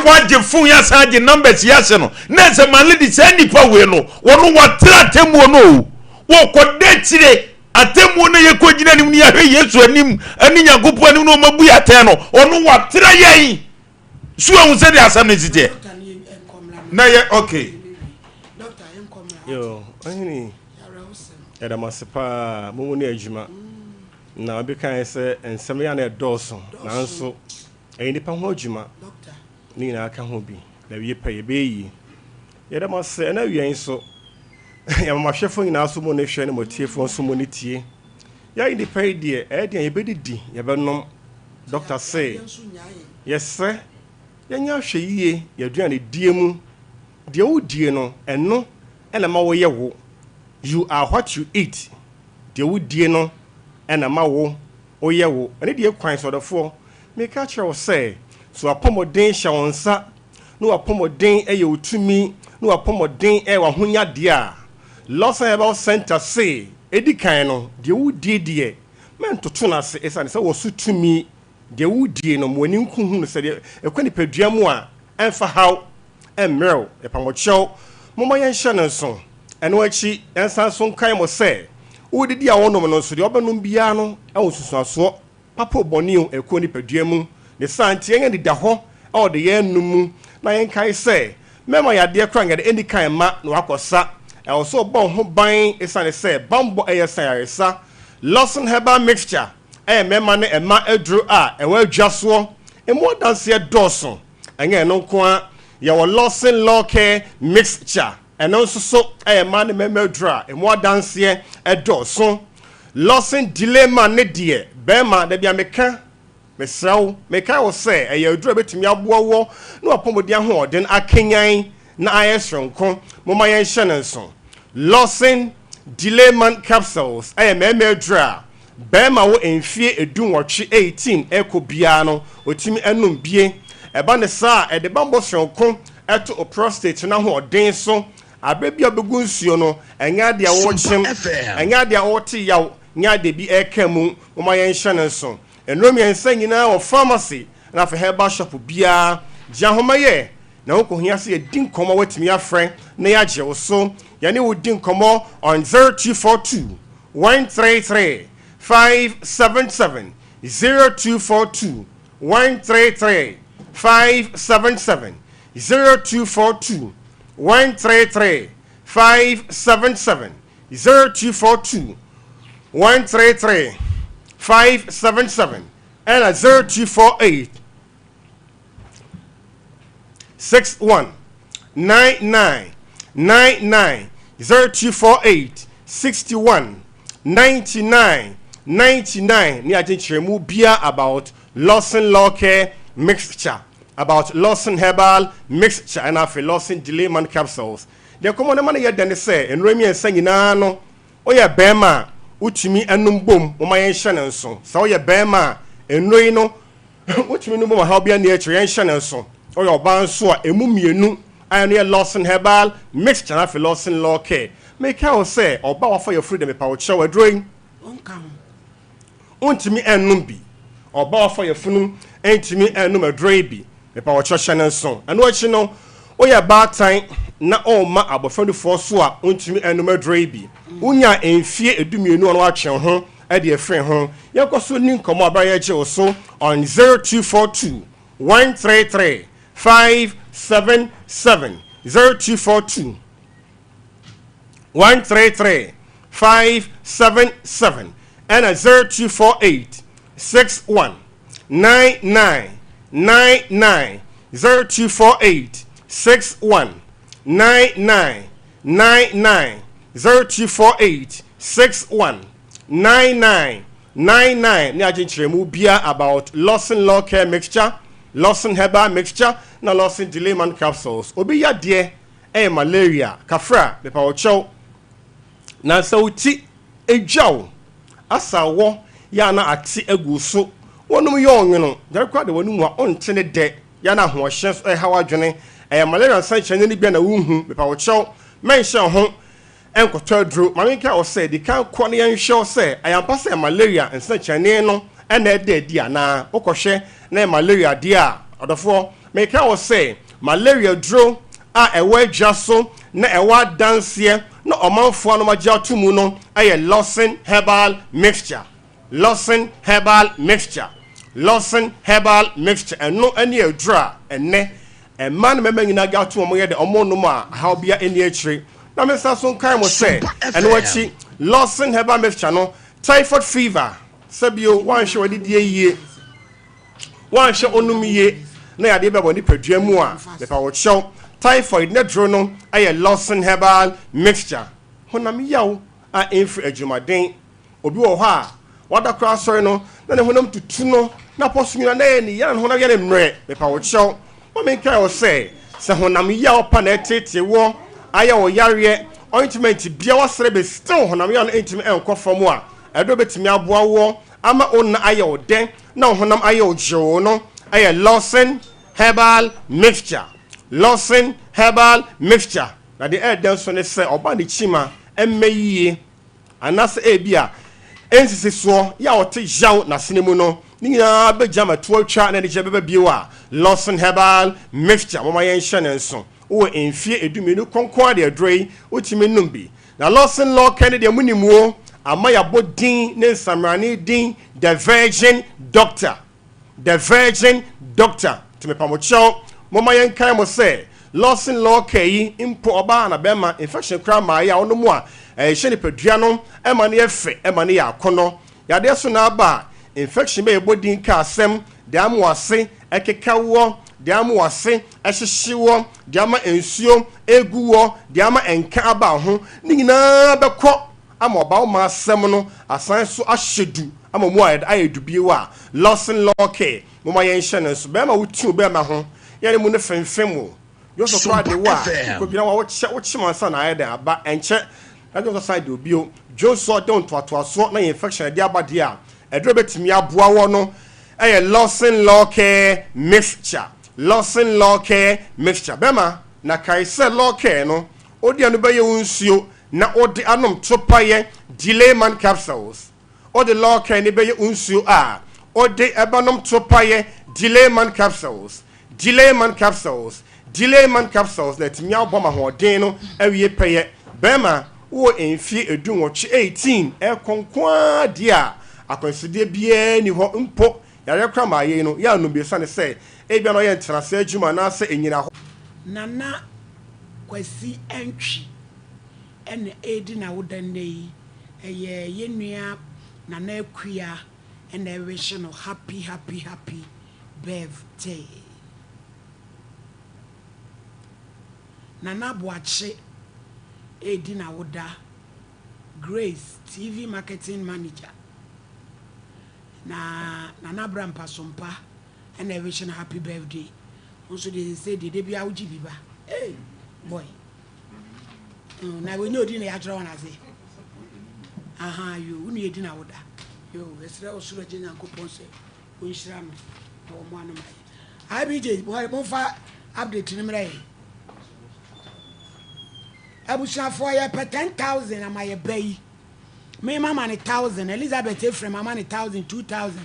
wagye fon yɛ asan agye numbers yɛ ase no na ɛsɛ ma lady saa nipa wei no wɔno watra atemmuo no o wɔkɔ da akyire atemmuo no yɛkɔ gyina anim no yɛahwɛ Yesu anim ne Nyankopɔn anim na ɔmabu yɛ atɛn no ɔno watra yɛn So ehu sɛdeɛ asɛm no si teɛ? Na yɛ okay. Yo, ɔhene yɛda mo ase paa mo mu ne adwuma na obi kan sɛ nsɛm yɛ na ɛdɔɔso nanso ɛyɛ nipa ho adwuma ne nyinaa ka ho bi na wie pɛ yɛbɛyɛ yie yɛda mo ase ɛna awia yi nso yɛma mo ahwɛfoɔ nyinaa so mo ne hwɛ ne mo atiefoɔ nso mo ne tie yɛayɛ nipa yi deɛ ɛyɛ deɛ yɛbɛdidi yɛbɛnom Dɔkta se, Yɛsrɛ, yɛnyɛ ahwɛyie yɛn aduanedie mu. Deɛ wodie no, ɛno na ɛma woyɛ wo. You are what you eat. Deɛ wodie no na ɛma wo woyɛ wo. Ɛno deɛ kwan so ɔdɔfoɔ, meka kyerɛ wo sɛ, sɛ w'apɔmuden hyɛ wo nsa, na w'apɔmuden yɛ wo tumi, na w'apɔmuden yɛ w'ahonyadeɛ a, Lawson Herbal Centre se, ɛdi kan no, deɛ wodie deɛ, Mɛntoto no ase esiane sɛ wɔ so tumi, deɛ wodie no, ma w'ani nku hu no sɛ deɛ ɛkɔ nipadua mu a ɛmfa haw mmrɛ wo. Yɛpa mo kyɛw, momma yɛnhyɛ no nso. Ɛno akyi, yɛnsan nso nkae mo sɛ, wodidi a wonom no nso, deɛ wobɛnom biara no wɔ nsunsuansoɔ, papa o bɔne o, ɛkɔ nipadua mu. Ne saa nti, yɛn anidahɔ wɔ deɛ yɛrenom mu, na yɛnkae sɛ, Mɛma yadeɛ koraa nyɛ de ɛnni kan mma na wakɔ sa. Ɛwɔ sɛ ɔbɔ wo ho ban esiane sɛ bammɔ yɛ sa ayaresa. Lawson Herbal Mixture yɛ mmarima ne mmaa aduro a ɛwɔ adwa soɔ. Emu adanseɛ dɔɔso. Ɛnyɛ ɛno nko ara, yɛwɔ Lawson Law Care Mixture. Ɛno nso so yɛ mmaa ne mmarima aduro a emu adanseɛ dɔɔso. Lawson Delay Man ne deɛ, barima, da bi a meka Mesrɛ wo, mekae wo sɛ ɛyɛ aduru a ebetumi aboa wo ne w'apɔmuden ahoɔden akanyan na ayɛ soronko. Momma yɛnhyɛ no nso. Lawson Delayman Capsules yɛ mmarima aduru a barima wɔ mfeɛ 18, 18, rekɔ biara no, ɔtumi nom bie. Ɛba no saa a, ɛde bammɔ soronko to wo prostate no ahoɔden so. Aberɛ bi a wobɛgu nsuo no, ɛnyɛ adeɛ a worekyem, ɛnyɛ adeɛ a worete yaw, nyɛ adeɛ bi reka mu. Momma yɛnhyɛ no nso. Nnuro mmiɛnsa nyinaa wɔ pharmacy na afei herbal shop biara. Gye ahoma yɛ na wo kɔhia sɛ yɛdi nkɔmmɔ woatumi afrɛ na yɛagye wo so. Yɛne wo di nkɔmmɔ on 0242 133 577, 0242 133 577, 0242 133 577. 0242 133 577 ɛna 0248 61 99 99 0248 61 99 99 ne agye nkyerɛmu bia about Lawson Law Care Mixture about Lawson Herbal Mixture ɛna afei Lawson Delay Man Capsules. Deɛ nkɔmmɔ no ma no yɛ dɛ ne sɛ, nnuro mmiɛnsa nyinaa no, woyɛ barima a, wotumi nom bom. Momma yɛnhyɛ no nso. Sɛ woyɛ barima a, nnuro yi no, wotumi nom bom, ɔhaw biara nni akyire. Yɛnhyɛ no nso. Woyɛ ɔbaa nso a, ɛmu mmienu a ɛno yɛ Lawson Herbal Mixture na afei Lawson Law Care. Mekae wo sɛ, ɔbaa a wafa yafunu deɛ, mepa wo kyɛw, aduro yi, Wonka ho. Wontumi nnom bi. Ɔbaa a ɔfa yafunu ntumi nnom aduro yi bi. Mepa wo kyɛw hyɛ no nso. Ɛno akyi no, woyɛ baatan na woma abɔfra nufoɔ so a, wontumi nnom aduro yi bi. Wonya mfie edumienu a na woatwe wo ho de afiri ho. Yɛnkɔ so nni nkɔmmɔ bere a yɛregye wo so on 0242 133 577, 0242 133 577 ɛna 0248 61 99 99 0248 61 99 99 0248 61 99 99 ne agye nkyerɛmu bia about Lawson Law Care Mixture, Lawson Herbal Mixture na Lawson Delayman Capsules. Obi yadeɛ ɛyɛ malaria, kafra, mepa wo kyɛw. Na sɛ wo ti dwa wo, asa wɔ yɛ a na ate agu wo so, wonom yɛ ɔnwono, yare koraa da w'anomu a wonte ne dɛ, yɛ a na ahoɔhyɛ nso ɛhaw adwene, ɛyɛ malaria nsɛnkyerɛnne no bi a na wonhu, mepa wo kyɛw, mɛnhyɛ wo ho nkɔtɔ aduro. Ma menkae wo sɛ, di kan kɔ na yɛnhwɛ wo sɛ ɛyɛ ampa sɛ malaria nsɛnkyerɛnne no na ɛda adi anaa. Wokɔhwɛ na ɛyɛ malaria deɛ a, ɔdɔfoɔ, mekae wo sɛ malaria duro a ɛwɔ adwa so na ɛwɔ adanseɛ na ɔmanfoɔ anom agye ato mu no yɛ Lawson Herbal Mixture. Lawson Herbal Mixture. Lawson Herbal Mixture. Ɛno ne aduro a ɛnnɛ mmaa ne mmarima nyinaa gye ato wɔn yɛ dɛ wɔnom a haw biara nni akyire. Na me nsa so nkae mo sɛ ɛno akyi Lawson Herbal Mixture no typhoid fever sɛbio woanhwɛ w'adidie yie Woanhwɛ onom yie na yadeɛ bi aba wo nipadua mu a, mepa wo kyɛw, typhoid ne duro no yɛ Lawson Herbal Mixture. Honam yaw a ɛmfiri adwumaden. Obi wɔ hɔ a, wada koraa asɔre no na ne honam tutu no, n'apɔ so nyinaa na ɛyɛ ne ya na ne honam yɛ no mmerɛ. Mepa wo kyɛw, ma menkae wo sɛ, sɛ honam yaw pa na ɛreteetee woɔ, ayɛ wo yareɛ, ointment biara woasrɛ bi still honam yaw no ntumi nkɔ fam a, aduro bɛtumi aboa woɔ ama wo nna ayɛ wo dɛ na wo honam ayɛ wo gyoo no yɛ Lawson Herbal Mixture. Lawson Herbal Mixture. Na deɛ ɛyɛ dɛ nso ne sɛ ɔba ne kyima mmɛ yie anaasɛ ebia ɛnsisi soɔ yɛ a ɔte yaw n'asene mu no, ne nyinaa bɛgya ma to atwa na anigyeɛ bɛba bio a Lawson Herbal Mixture momma yɛnhyɛ no nso. Wowɔ mfeɛ edumienu kɔ nko ara deɛ aduro yi wotumi nom bi. Na Lawson Lawker ne deɛ monim o, ama yɛabɔ din ne nsamrane din The Virgin Doctor. The Virgin Doctor. Nti mepa mo kyɛw, momma yɛnkae mo sɛ Lawson Lawker yi mpo ɔbaa ana bɛrima infection koraa mmaeɛ a ɔnom a ɛhyɛ nipadua no ma no yɛ fɛ ma no yɛ akɔnnɔ. Yadeɛ so na aba a infection bɛ yɛbɔ din ka asɛm de ama w'ase ɛkeka woɔ, de ama w'ase ɛhyehye woɔ, de ama nsuo ɛgu woɔ, de ama nka aba wo ho, ne nyinaa bɛkɔ ama ɔba wo ma asɛm no asan so ahyɛ du ama mu ayɛ ayɛ du bio a Lawson Law Care momma yɛnhyɛ no nso bɛrima wo ti wo bɛrima ho yɛ ne mu no femfem wo Dwonsɔ koraa de wo a wokɔgyina hɔ a wokyɛ wokyem ansa na ayɛ dɛn aba ɛnkyɛ na dwonsɔ san de wo bio. Dwonsɔ de wo ntoatoasoɔ na yɛ infection ɛde aba deɛ a aduro a ɛbɛtumi aboa woɔ no yɛ Lawson Law Care Mixture Lawson Law Care Mixture Bɛma na kae sɛ Law Care no wode ɛno bɛyɛ wo nsuo na wode anom topaeɛ Delayman Capsules Wode Law Care no bɛyɛ wo nsuo a wode bɛnom topaeɛ Delayman Capsules Delayman Capsules, Delayman Capsules na atumi aboa ma ahoɔden no awie pɛyɛ. Bɛrima, wowɔ mfeɛ edunwɔtwe, 18, rekɔ nko ara deɛ a, akwansideɛ biara nni hɔ mpo. Yareɛ koraa ma yei no, yɛ anom bi ɛsiane sɛ ebia na ɔyɛ ntenaseɛ adwuma anaasɛ ɛnyina hɔ. Nana Kwasi Antwi na ɛredi n'awoda nnɛ yi. Ɛyɛ yɛn nua Nana Akua na ɛrewihye no happy happy happy birthday. Nana Boakye redi n'awoda, Grace, TV marketing manager. Na Nana Abra Mpasompa na ɛrehyɛ no happy birthday. Wo nso deɛ sɛ deɛ da biara wogye bi ba. Hey, boy. Na wɔnyɛ odi na yɛatwerɛ wɔn ase. Aha, yo, wo nua di n'awoda. Yo, yɛsrɛ ɔsoro agye Nyankopɔn sɛ Wɔnhyira no na wɔmmoa no ma yɛ. IBJ, momfa update no mmrɛ yɛn. Abusuafoɔ yɛpɛ 10,000 ama yɛ ba yi. Me mama no thousand, Elizabeth Ephraim ama no thousand, 2000,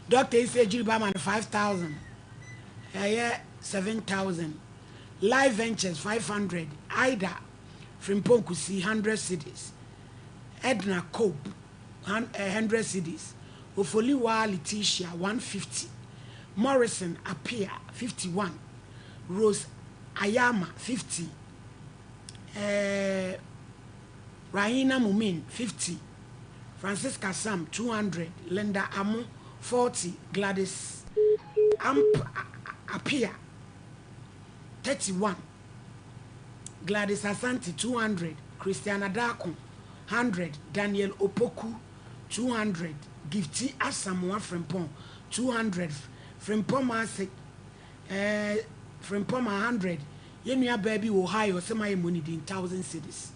Doctor Ese Ejiriba ama no 5000, ɛyɛ 7000, Live Ventures 500, Ida Frimpong Kusi 100 cedis, Edna Cope 100 cedis, Ofoliwa Letitia 150, Morrison Appiah 51, Rose Ayama 50, eh, Rahina Mumin, 50, Francisca Sam, 200, Linda Amo, 40, Gladys Amp Appiah, 31, Gladys Asante, 200, Christiana Darko, 100, Daniel Opoku, 200, Gifty Asamoah Frimpong, 200, Frimpong Mase, eh, Frimpong 100, Yɛn nua baa bi wɔ Ohio ɔsɛ mayɛ mmɔ ne din thousand cedis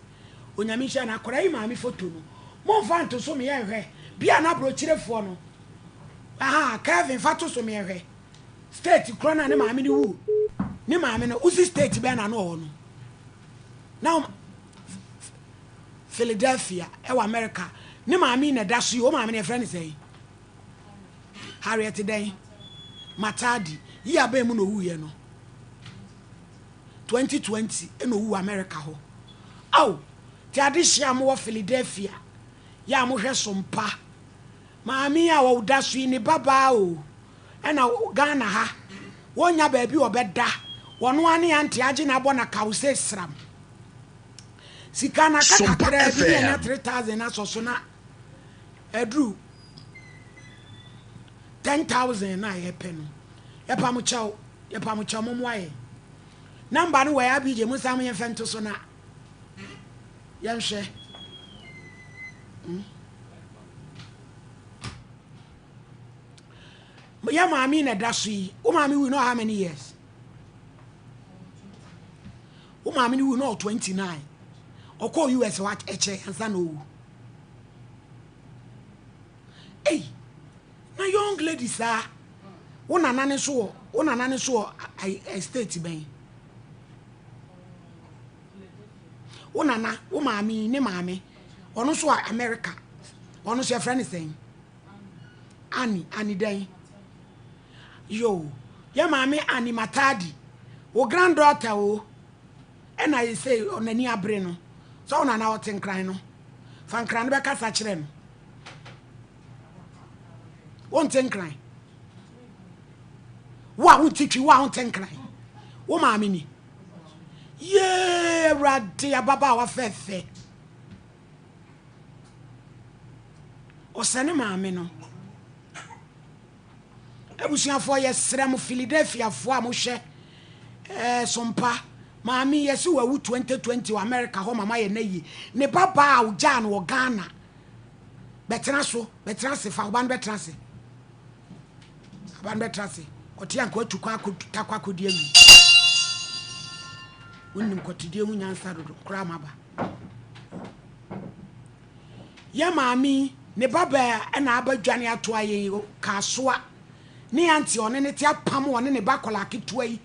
Onyame nhyira no akwadaa yi maame photo no momfa nto so me yɛnhwɛ bia na abrɔkyirefoɔ no ahaa Kelvin fa to so me yɛnhwɛ state korɔ no a ne maame no wu ne maame no wosi state bɛn na no ɔwɔ no na Philadelphia ɛwɔ America ne maame na ɛda so yi o maame no yɛfrɛ no sɛn Harriet dɛn? Matadi yi abɛn mu na owuiɛ no. 2020 na owu America hɔ. Ao, te adehye a mowɔ Philadelphia yɛ a mohwɛ so mpa. Maame yi a ɔda so yi ne babaa o, ɛna Ghana ha wɔnnya baabi ɔbɛda. Wɔno ara ne auntie agye no abɔ no akaw sɛ sram. Sika no aka kakraa bi ne anya 3000 asɔ so na aduru 10,000 no a yɛpɛ no. Yɛpa mo kyɛw, yɛpa mo kyɛw, mommoa yɛn. Number no wɔ yɛ ABJ, mo nsa mo yɛmfa nto so na yɛnhwɛ. Hmm. Yɛ maame na ɛda so yi. Wo maame wu no how many years? Wo maame no wu no 29. Ɔkɔɔ US hɔ ɛkyɛ ansa na owu. Ei, na young lady saa. Wo nana ne so wɔ, wo nana ne so wɔ state bɛn? Wo nana, wo maame ne maame, ɔno nso wɔ America. Ɔno nso yɛfrɛ ne sɛn? Annie, Annie dɛn? Yo, yɛ maame Annie Matadi, wo granddaughter o. Ɛna yɛ sɛ ɔnani abere no. Sɛ wo nana ɔte nkran no. Fa nkran no bɛkasa kyerɛ no. Wonte nkran. Wo a wonte twi, wo a wonte nkran. Wo maame ni. Yee, Awurade ababaawa fɛfɛ. Ɔsɛ ne maame no. Abusuafoɔ yɛsrɛ mo Philadelphiafoɔ a mohwɛ eh, Sompa maame yi yɛse wawu 2020 wɔ America hɔ ma moayɛ n'ayie. Ne ba baa a ogyaa no wɔ Ghana bɛtena so bɛtena ase fa ɔba no bɛtena ase ɔba no bɛtena ase ɔte anka watu kwan akɔ takɔ akɔdi awi wonim kɔtedie ho nyansa dodo koraa ma ba Yɛn maame yi, ne babaa na aba dwane atoa yɛn yi, Kasoa. Ne auntie a ɔne no te apam ɔne ne ba akwadaa ketewa yi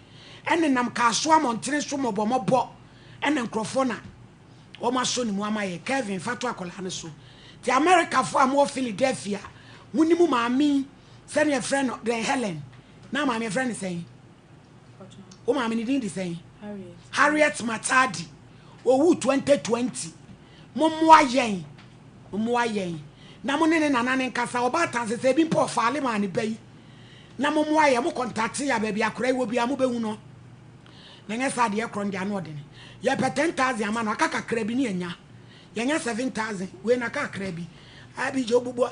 nenam Kasoa mmɔntene so mmɔbɔmmɔbɔ na nkurɔfoɔ na wɔasɔ ne mu ama yɛn. Kevin, fa to akwadaa no so. Nti Amerikafoɔ a mowɔ Philadelphia, monim maame yi sɛdeɛ yɛfrɛ no dɛn Helen. Na maame yɛfrɛ no sɛn? Wo maame ne din de sɛn? Harriet Matadi. Owu 2020. Mommoa yɛn, mommoa yɛn, na mo ne ne nana no nkasa. Ɔbaatan sɛ sɛ ebi mpo ɔfaale maa ne ba yi, na mommoa yɛn, mo kɔntate a baabi akora yi wɔ biara mobɛhu no. Na nyɛ saa deɛ korɔ no deɛ ano ɔdene. Yɛpɛ 10,000 ama no, aka kakra bi ne yɛnya. Yɛnya 7,000, wei na aka kakra bi. Abigye obubu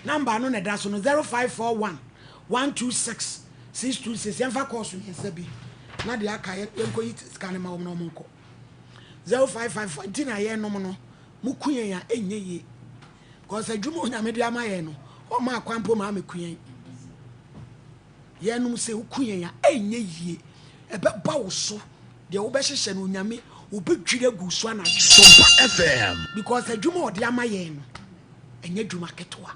namba no na ɛda so no 0541 126 626. Yɛmfa kɔɔso mmiɛnsa bi na deɛ aka yɛnkɔyi sika no ma wɔn na wɔn nkɔ. 0554 nti na yɛnom no mo ku yɛn a ɛnyɛ yie because adwuma onyame de ama yɛn no ɔma akwan mpo ma ameku yɛn yɛnom sɛ woku yɛn a ɛnyɛ yie ɛbɛba wo so deɛ wobɛhyehyɛ no onyame wobɛdwiri agu so anadwo Sompa FM. because adwuma ɔde ama yɛn no ɛnyɛ adwuma ketewa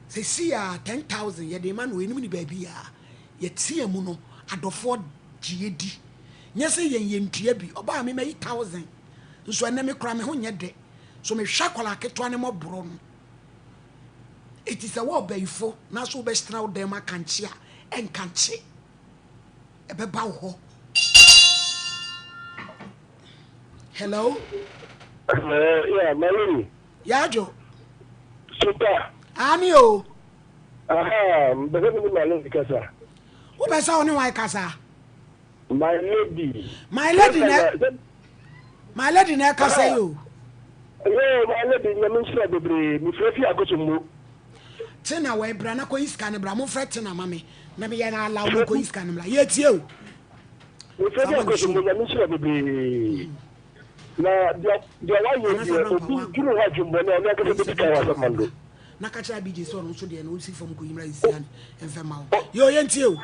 sɛsi a 10000 yɛde ma no ɛnim ne baabi a yɛteɛ mu no adɔfoɔ gye yɛdi Nyɛ sɛ yɛn yɛntua bi. Ɔbaa me mayi thousand nso ɛnɛ me koraa me ho nyɛ dɛ. So mehwɛ akwadaa ketewa no mmɔborɔ no. Eti sɛ wo ɔbayifo na so wobɛtena wo dan mu akankye a, ɛnkankye. Ɛbɛba wo hɔ. Hello? Hello, yeah, Malini. Yadwo. Super. Ani o. Aha, mbɛsɛ mi ni Malini kasa. Wopɛ sɛ wo ne wan kasa? My lady. My lady na My lady na ɛkasa yi o. Yoo my lady nyame nhyira bebree mefrɛ fi akosombo. Tena wɔ bra na kɔyi sika no bra momfrɛ Tena ma me na meyɛ no alaw no nkɔyi sika no mmra yɛtie o. Mefrɛ fi akosombo nyame nhyira bebree na deɛ deɛ wayɛ deɛ obi dwene ho adwembɔne a ɔno ankasa bɛdi kan wɔ asamando. Na ka kyerɛ Abigye sɛ ɔno nso deɛ no ɔnsi fam nkɔyi mmra nsia no mfɛ ma wo. Yoo yɛntie o.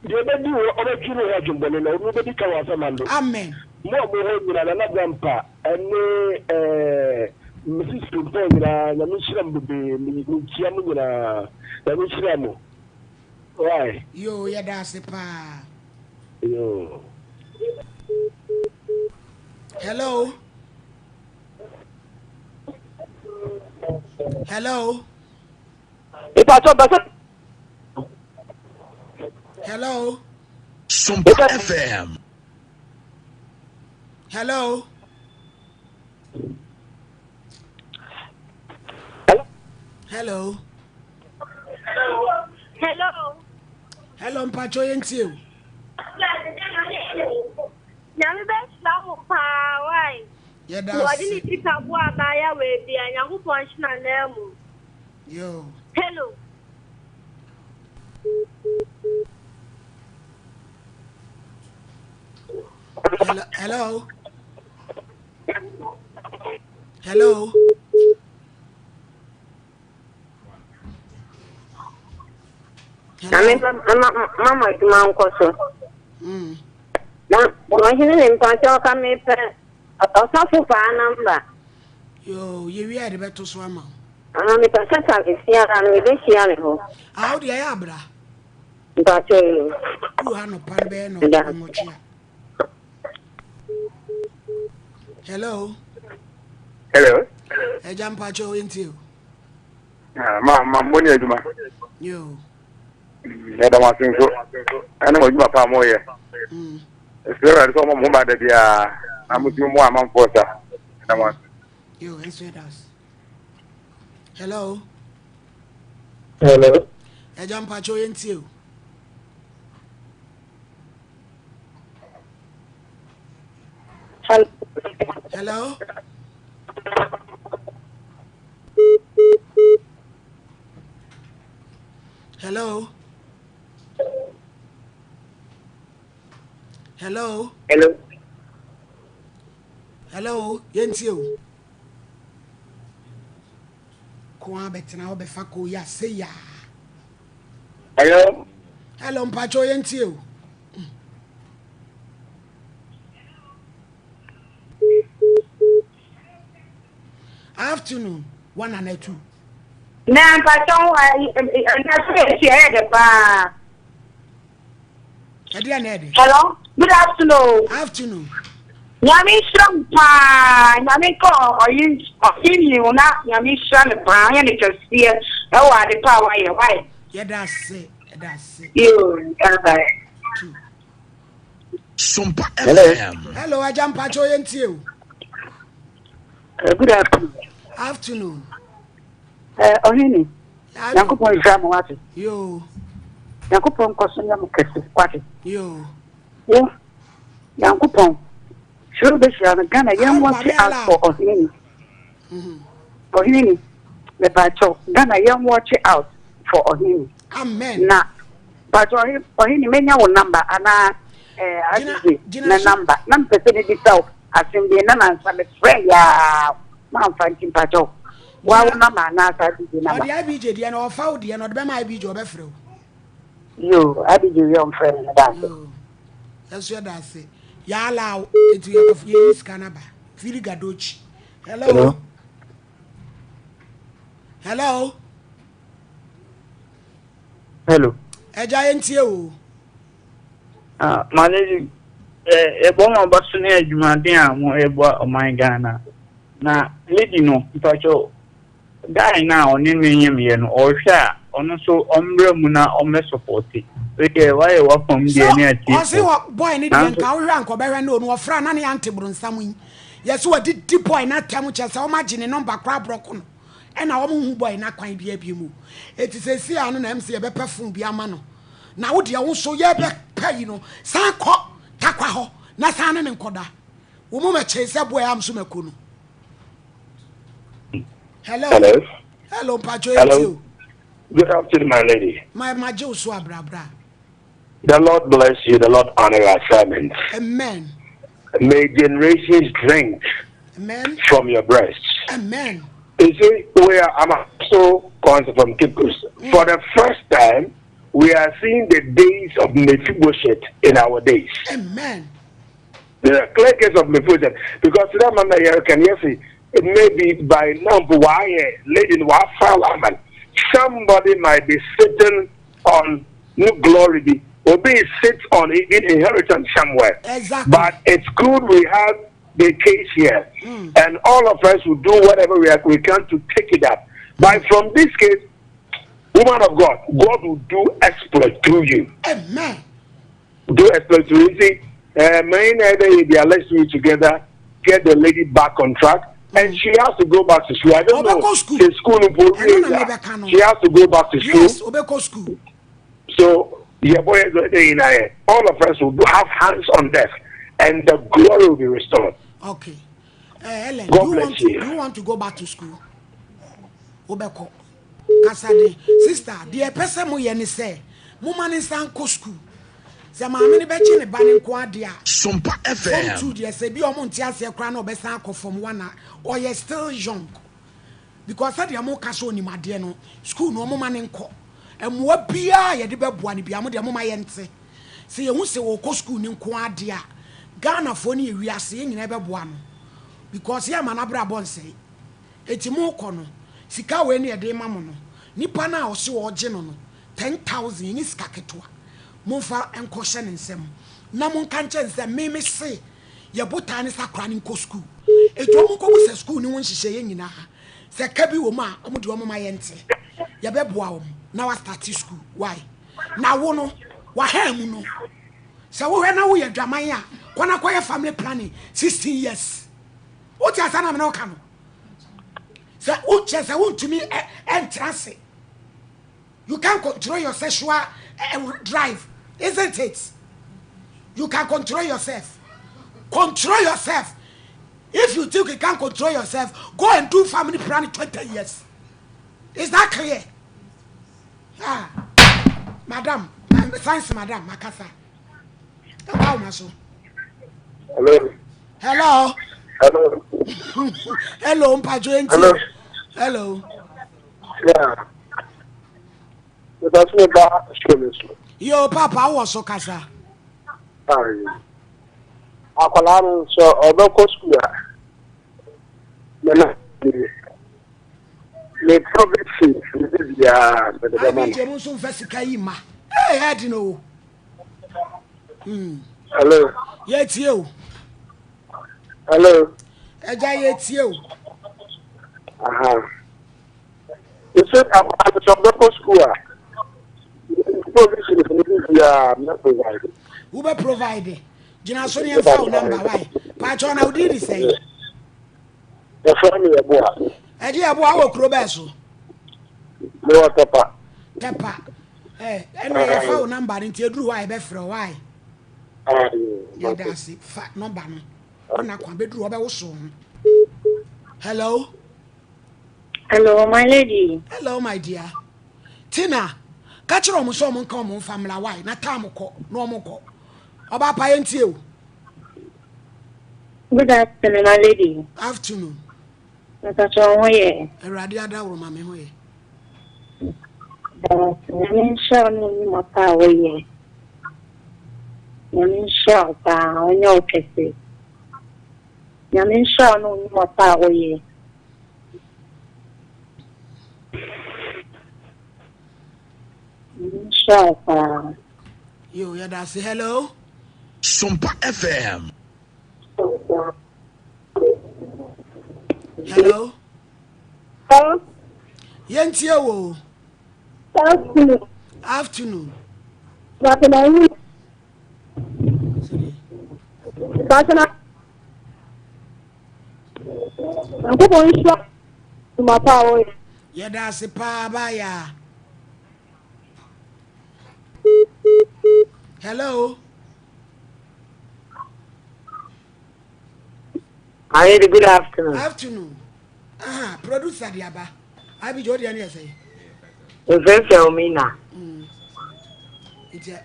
Deɛ ɔbɛdi hɔ, ɔbɛdwene ho adwemmɔne na ɔno bɛdi ka wɔ asamando. Amen. Mo a mowɔ hɔ nyinaa, Nana Brampa ne eh, Mrs. Frimpong nyinaa, Nyame nhyira mo bebree, me, mekyia mo nyinaa. Nyame nhyira mo. Why? Yoo, yɛda ase paa. Yoo. Hello. Hello. Ìpàtọ́ bàtà. Hello. Sompa FM. Hello. Hello. Hello. Hello, Mpacho yentie o. Nyame bɛhyira mo paa wai. Yɛda Deɛ ɔde ne ase. sika boa abaayewa yi bia Nyankopɔn nhyɛ n'ananmu. Yo. Hello. Hello. Hello. Hello. Na me mama adwuma nkɔ so. Na ɔhene ne mpakyɛ ɔka mepɛ ɔsɔfo paa namba. Yoo, yɛwie a yɛde bɛto so ama wo. Ah, mepɛ sɛ sa efiara no mebɛhyia ne hɔ. Ah, wo deɛ ɛyɛ abra. Mpakyɛ yoo. Duru ha nɔpa no bɛyɛ nɔnwɔtwe a. Hello. Hello. Ɛgya mpakyɛ o yɛntie o. Ah, ma ma mo ne adwuma. Yoo. Yɛda mo ase nso ɛne mo adwuma pa a moyɛ. Ɛsrɛ Awurade sɛ ɔmmɔ mo ho ban da biara na motumi mmoa amanfoɔ sa. Yɛda mo ase. Yoo, ɛnso yɛda ase. Hello. Hello. Ɛgya mpakyɛ o yɛntie o. Hello. Hello. Hello. Hello. Hello. Yɛntie o. Ko a bɛtena hɔ bɛfa ko yi ase yaa. Hello. Hello, mpacho yɛntie o. Afternoon, one and two. Na mpacho na so esi ɛyɛ dɛ paa. Ɛdeɛ na ɛde. Hello, good afternoon. Afternoon. Nyame nhyira mo paa, Nyame nka ɔye ɔye nyi wo na Nyame nhyira no paa, ɔnyɛ no kɛseɛ ɛwɔ ade pa a wayɛ, why? Yɛda ase, yɛda ase. Yoo, bye bye. Two. Sompa FM. Hello, Agya Mpacho, yɛntie o. Good afternoon. Afternoon. Ɔhene, Nyankopɔn nhyira mo wate. Yoo. Nyankopɔn nkɔ so nyɛ mo kɛse wate. Yoo. Wo Nyankopɔn hyira obehyira no Ghana yɛn watch out for ɔhene ni. Ɔhene ni mepaakyɛw Ghana yɛn watch out for ɔhene ni. Amen. Na paakyɛw ɔhene ni menya wo number anaa eh, Azizi ne number na mepɛ sɛ mebisa wo asɛm bi na nansa mefrɛ yaa mamfa nti mpaakyɛw wa wo number anaa sɛ Azizi number. Ɔde IBJ deɛ na ɔfa wo deɛ na ɔde bɛma IBJ ɔbɛfrɛ wo. Yoo IBJ wie ɔmfrɛ me meda ase. Yoo ɛnso yɛda ase yaala eti yɛkɔf yɛyi sika no aba firi gadochi hello hello hello hello ɛgya yɛntie o. Ah, Malady, yɛbɔ mo aba so ne adwumaden a mo yɛboa ɔman Ghana. Na lady no, mpakyɛw, guy no a ɔne no nyemyɛ no, ɔhwɛ a, ɔno nso ɔmmra mu na ɔmmɛ sɔpɔte. Wei deɛ wayɛ w'afam So deɛ ne ɔse atiefoɔ. wɔ boy no deɛ Nanso. nka wohwɛ a nka ɔbɛhwɛ no onu ɔfrɛ a na ne ante bronsam yi yɛse wadidi boy no atɛm kyerɛ sɛ wɔn agye ne number koraa abrɔko no ɛna wɔn nhu boy no akwan biara biom o eti seesei ano na ɛm sɛ yɛbɛpɛ phone bi ama no na wo deɛ wo nso yɛbɛpɛ yi no san kɔ takwa hɔ na san ne ne nkɔda wo mo mɛkyee sɛ boy am so mɛkɔ no hello Hello. hello mpacho Hello. eti o Good afternoon, my lady. my magye wo so abrabra The Lord bless you. The Lord honor your assignment. amen May generations drink amen from your breasts. amen You see, we are, I'm also calling from Cape Coast. For the first time, we are seeing the days of Mephibosheth in our days. amen The clear case of Mephibosheth. Because that man here can you see, it may be by now, but why, lady, why foul man. Somebody might be sitting on new glory, be or be sit on even inheritance somewhere. Exactly. But it's good we have the case here, and all of us will do whatever we, are, we can to take it up. But from this case, woman of God, God will do exploit through you. Amen. Do exploit through you. See, main idea, let's do it together, get the lady back on track. And she has to go back to school. I don't know. School. The school in Ɛno na mebɛka no. She has to go back to school. Yes, obɛkɔ school. So, yeah, boy, all of us will have hands on deck, and the glory will be restored. Okay. Ellen, God do you bless want to, you. do you want to go back to school? Wobɛkɔ. Kasa de, sister, deɛ ɛpɛ sɛ moyɛ ne sɛ, moma ne nsa nkɔ school. Sɛ maame no bɛgye ne ba ne nko adeɛ a, Sompa form FM. two deɛ sɛ bi a ɔmo nte aseɛ koraa na ɔbɛsan akɔ form one a, ɔyɛ still young. Because sɛdeɛ mo ka sɛ onim adeɛ no, school no ɔmo ma ne nkɔ. Mmoa biara a yɛde bɛboa no biara, mo deɛ mo ma yɛnte. Sɛ yɛhu sɛ wɔkɔ school ne nko adeɛ a, Ghanafoɔ ne ewiase yɛn nyinaa bɛboa no. Because yɛ ama n'abrabɔ nsɛe. Eti mo kɔ no, sika wei ne yɛde ma mo no, nipa no a ɔse ɔgye no no, 10,000 ɛnyɛ sika ketewa. Momfa nkɔhyɛ ne nsam. Na monka nkyɛn sɛ me me se yɛ botae ne sɛ akora no nkɔ school. Eti ɔmo nkɔbu sɛ school ne ho nhyehyɛeɛ nyinaa. Sɛ ka bi wɔ mu a, ɔmo de ɔmo ma yɛnte. Yɛbɛboa wɔn na wa start school. Why? Na wo no, waha mu no. Sɛ wohwɛ na woyɛ dwaman a, kɔ na kɔyɛ family planning 16 years. Wote asa na mene woka no. Sɛ wokyɛ sɛ wontumi ɛntra ase. You can't control your sexual drive, isn't it? You can control yourself. Control yourself. If you think you can't control yourself, go and do family planning 20 years. Is that clear? Ah, madam, science madam, Makasa. Wow, maso. Hello. Hello. Hello. Hello, Mpajo. Hello. Hello. Yeah. Because me ba show me so. Yo, Papa, wo so kasa. Ayi. Akwadaa no nso ɔbɛkɔ sukuu a mena ne provision ne bibiara mede bɛma no. Abigye mu nso mfa sika yi ma. Ee, ɛdi no o. Hello. Yɛtie o. Hello. Ɛgya yɛtie o. Aha. Nso akwadaa no sɛ ɔbɛkɔ sukuu a provision ne bibiara mɛ provide. Wobɛ provide. Gyina so ne yɛmfa wo number wae. Paakyɛw na wo din de sɛn? Yɛfrɛ me Yɛboa. Ɛgye Yɛboa wɔ kuro bɛɛ so? Mewɔ Tɛpa. Tɛpa. Ɛ ɛna yɛfa wo number no nti eduru hɔ a yɛbɛfrɛ wo wae. Yɛda ase fa number no. Wona kwan bɛduru hɔ bɛwoso ho. Hello. Hello, my lady. Hello, my dear. Tina, ka kyerɛ wɔn sɛ wɔn nka wɔn mfa mmra wae na tam kɔ na wɔn kɔ. Ɔbaa pa yɛn tie o. Good afternoon, my lady. Afternoon. Mpatsɔ ho yɛ. Awurade adaworo ma me ho yɛ. Nyame nhyira wo ne nnwuma pa a woyɛ. Nyame nhyira wo paa, ɔnyɛ wo kɛse. Nyame nhyira wo ne nnwuma pa a woyɛ. Nyame nhyira wo paa. Yo, yɛda ase. Hello. Sompa FM. Hello. Hello. Yɛntie wo. Afternoon. Afternoon. Nyankopɔn nhyira dwuma pa a wɔyɛ. Yɛda ase paa baayaa. Hello. Ayere, good afternoon. Afternoon. Aha, producer de aba. Abi jo de ne yɛ sɛ. Mfɛfɛ omina. Nti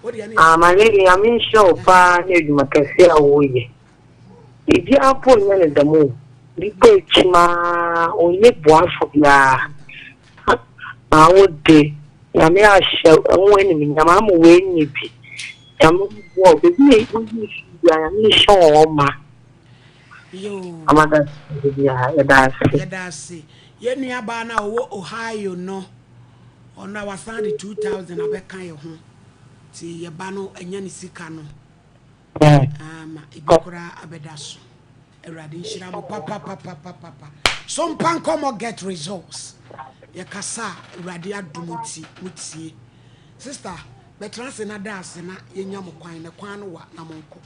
o de ne. Ah, my lady, I'm in show pa ne adwuma kɛse a woyɛ. Biribiara mpo nyɛ no dɛm o. Nipa ekyim ara onnyi boafo biara. Na wo de, Nyame ahyɛ wo enyimnyam ama woenya bi. Nyame mboa wo. Beebi a woyi fi biara, Nyame nhyɛ wo hɔ ma. Yoo. Ama da biara, yɛda ase. Yɛda ase. Yɛn nuabaa no a ɔwɔ Ohio no, ɔno a wasan de 2000 abɛka yɛn ho. Nti yɛba no anya ne sika no. Ama ebi koraa abɛda so. Awurade nhyira mo papapapapapa. So mpa nkɔmmɔ get results. Yɛkasa a Awurade adom nti motie. Sister, bɛtena ase na da ase na yɛnya mo kwan na kwan no wa na monkɔ.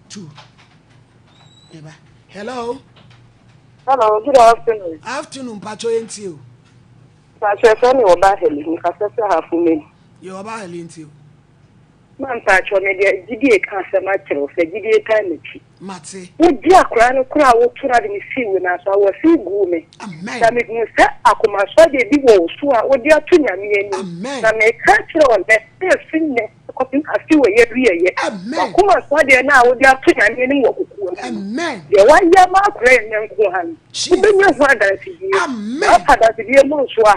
Two. Eba. Hello. Hello, good afternoon. Afternoon, mpacho yɛntie o. Mpacho ɛfɛ mi ɔba heli, mekasa sɛ hafo meli. Yɛ ɔba heli ntie o. Ma mpacho me deɛ gyidie ka asɛm akyerɛ wo sɛ gyidie taa m'akyi. Mate. Wogye akwadaa no koraa a woto no ade no sii wo nan so a, wɔsee guu me. Amen. Na mehunuu sɛ akomasɔdeɛ bi wɔ wo so a wode ato Nyame anim. Amen. Na meka kyerɛ wo nnɛ sɛ ɛfiri nnɛ kɔpem afe wei awieɛ, Amen. w'akomasɔdeɛ no a wode ato Nyame anim wɔ kokoa mu no, Amen. deɛ woayɛ ama akwadaa yi nnɛ nko ara no, wobɛnya Jesus. ho adansedie. Amen. Na wofa adansedie mmorosoɔ a,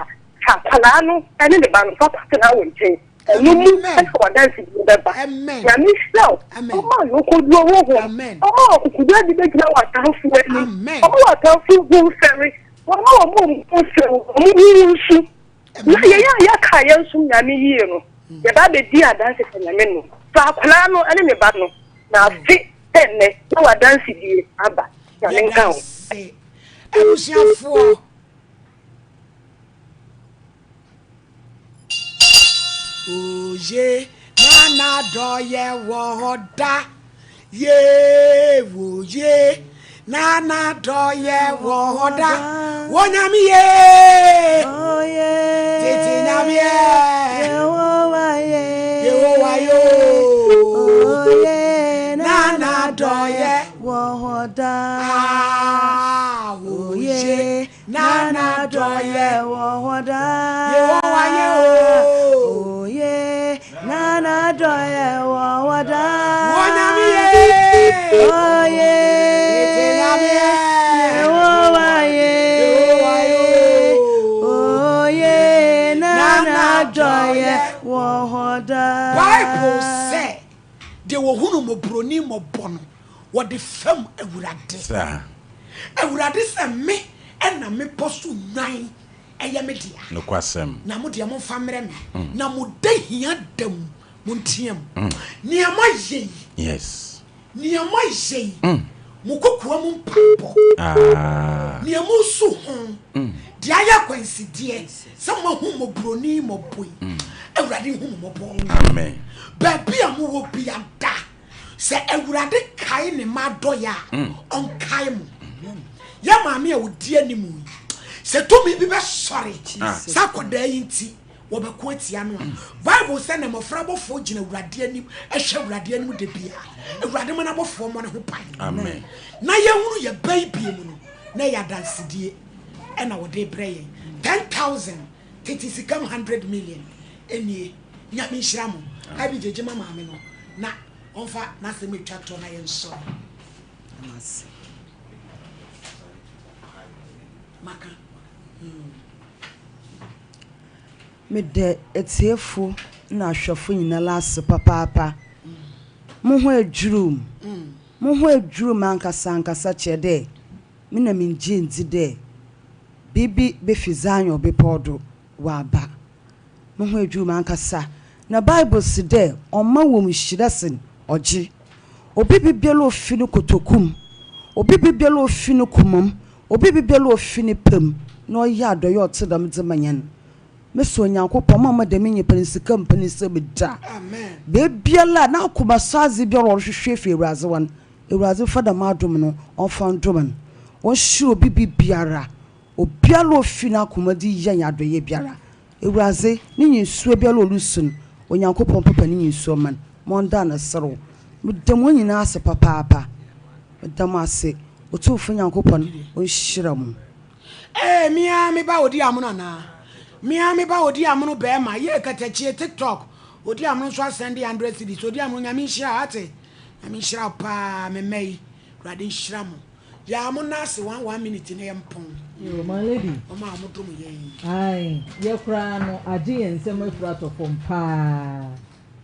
fa akwadaa no ne ne ba no fa kɔtena wo nkyɛn. Ɛno mu na w'adansedie bɛba. Nyame nhyira wo. Ɔma wo akokoɔduro honhom. Ɔma wo akokoɔduro de bɛgyina w'atamfoɔ anim. Ɔma w'atamfoɔ hu wo fɛre. Ɔma wɔn a wɔn fɛ wo, wɔn hu wo nsu. Na yɛn a yɛaka a yɛnsom Nyame yie no, yɛba abɛdi adanse sɛ Nyame nom. Fa akwadaa no ne ne ba no, na afe sɛ nnɛ na w'adansedie aba. Nyame nka wo. Yɛda ase abusuafoɔ. Oye na n'adɔyɛ wɔ hɔ da. Ye oye na n'adɔyɛ wɔ hɔ da. Wɔ nyame ye. Tete nyame ye. Yehowa yo. Na n'adɔyɛ wɔ hɔ da. Ah, oye. Na n'adɔyɛ wɔ hɔ daa. Yehowa ye o. Oye, na n'adɔyɛ wɔ hɔ daa. Wɔ Nyame ye. Oye, Tete Nyame ye. Yehowa ye. Yehowa ye o. Oye, na Na n'adɔyɛ n'adɔyɛ. wɔ hɔ daa. Bible sɛ, Deɛ wɔhunu mmɔborɔni mmɔbɔ no, wɔde fam Awurade. Saa. Awurade sɛ, Me na mmepɔ so nnwan yɛ me dea. Nokwasɛm. Na mo deɛ, momfa mmrɛ me, na mo da hia da mu, monteam. Nea moayɛ yi. Yes. Nea moayɛ yi, mo kokoa mu mpaebɔ, Ah. nea moresu ho, deɛ ayɛ akwansideɛ sɛ moahu mmɔborɔni mmɔbɔ yi, Awurade nhu mo mmɔbɔ. Amen. Baabi a mowɔ biada, sɛ Awurade kae ne mma adɔeɛ a, ɔnkae mo. Yɛn maame a ɔdi anim yi, sɛ tumi bi bɛsɔre sɛ akwadaa yi nti, wɔbɛko atia no a, Bible sɛ na mmɔfra abɔfoɔ gyina Awurade anim hwɛ Awurade anim da biara. Awurade ma n'abɔfoɔ mmɔ ne ho ban. Amen. Na yɛhunu yɛ ba yi bie mu no, na ɛyɛ adansedie ɛna wɔde brɛ yɛn. 10,000 tete sika mu 100 million nie. Nyame nhyira mo. Abi gyegye ma maame no na ɔmfa n'asɛm atwa toɔ na yɛnsɔre. Maka. Meda etsiefo na ahwɛfo nyinara ase papaapa. Moho edwuruw me. Moho edwuruw me ankasa ankasa kyerɛ dɛ me na menngye nndzi dɛ biribi befi Zion bepɔw do ɔaba. Moho edwuruw me ankasa. Na Bible se dɛ ɔmma wɔ mu nhyira sen ɔgye. Obi bibiara a ofi no kotoku mu, Obi bibiara a ofi no koma mu, obi bibiara a ofi ne pɛ mu na ɔyɛ adɔyɛ a ɔtse dɛm dze ma hɛn. Mese Onyankopɔn mma mma dɛm nyimpa no sika mmpa ne nsamu da. Beebiara a n'akoma sɔ adze biara a ɔrohwehwɛ efi Ewuradze hɔ no, Ewuradze mfa dɛm adom no ɔmfa ndom no. Ɔnhyira obi bibiara, obiara a ofi n'akoma dze yɛ hɛn adɔyɛ biara. Ewuradze, ne nyinsuwa biara a orusu no, Onyankopɔn mpepa ne nyinsuwa mma no, ma ɔndan no serew. Meda hɔn nyina ase papaapa. Meda mo ase. Otumfo Nyankopɔn onhyira mo. Ee me ara me ba odi amono anaa? Me ara me ba odi amono bɛɛma yee katakyie tiktok odi amono nso asɛnde hundred cedis odi amono nyame nhyira wo ate nyame nhyira wo paa me mma yi awurade nhyira mo yaa mo nna ase one one minute na yɛ mpɔn Yo, my lady. Wɔn a wɔn dom yɛn yi. Ae, yɛ koraa no agye yɛn nsam afiri atɔ fam paa.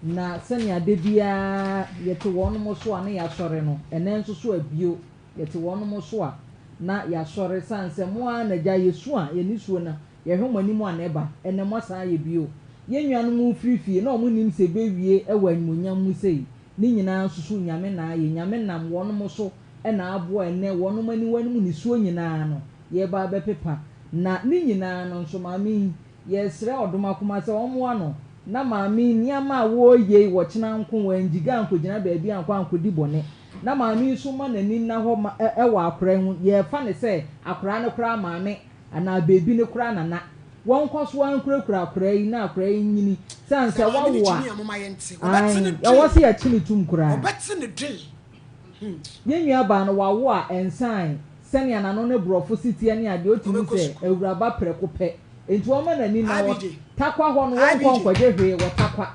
Na sɛnea da biara yɛte wɔnom so a na yɛasɔre no, ɛnnɛ nso so abio. Yɛte wɔnom so a, na yɛasɔre, sane sɛ mo ara na Agya, yɛsu a, yɛn nisuo no, yɛhwɛ mo anim a na ɛba. Ɛnnɛ moasan ayɛ bio. Yɛn nuanom refiri fie, na wɔn nnim sɛ ɛbɛwie wɔ animuonyam mu sei. Ne nyinaa nso so Nyame na ayɛ. Nyame nam wɔnom so na aboa ɛnnɛ wɔnom aniwa no mu nisuo nyinaa no, yɛreba abɛpepa. Na ne nyinaa no nso, Maame yi, Yɛsrɛ Ɔdomakoma sɛ ɔmmoa no na maame yi nneɛma a wɔreyɛ yi wɔkyena nko wangyiga ankɔgyina baabi ankɔ ankɔdi bɔne na maame yi nso mma n'ani nna hɔ ma ɛwɔ akora yi ho yɛrefa no sɛ akora no koraa maame anaa beebi no koraa nana wɔnkɔ so ara nkurakura akora yi na akora yi nyini sane Sɛ sɛ maame no wawo a gyimi a momma yɛnte. Wɔbɛte ae no ɛwɔ den. sɛ yɛkye no tum koraa. Wɔbɛte no den. Hmm. Yɛn nuabaa no wawo a ɛnsae sɛnea n'ano ne borɔfo si teɛ ne adeɛ ɔtumi Ɔbɛkɔ sɛ sukuu. awuraba prɛko pɛ. Enti ɔmma n'ani nna hɔ. IBJ. Tarkwa hɔ no wɔnkɔ IBJ. nkɔgye hwee wɔ Tarkwa.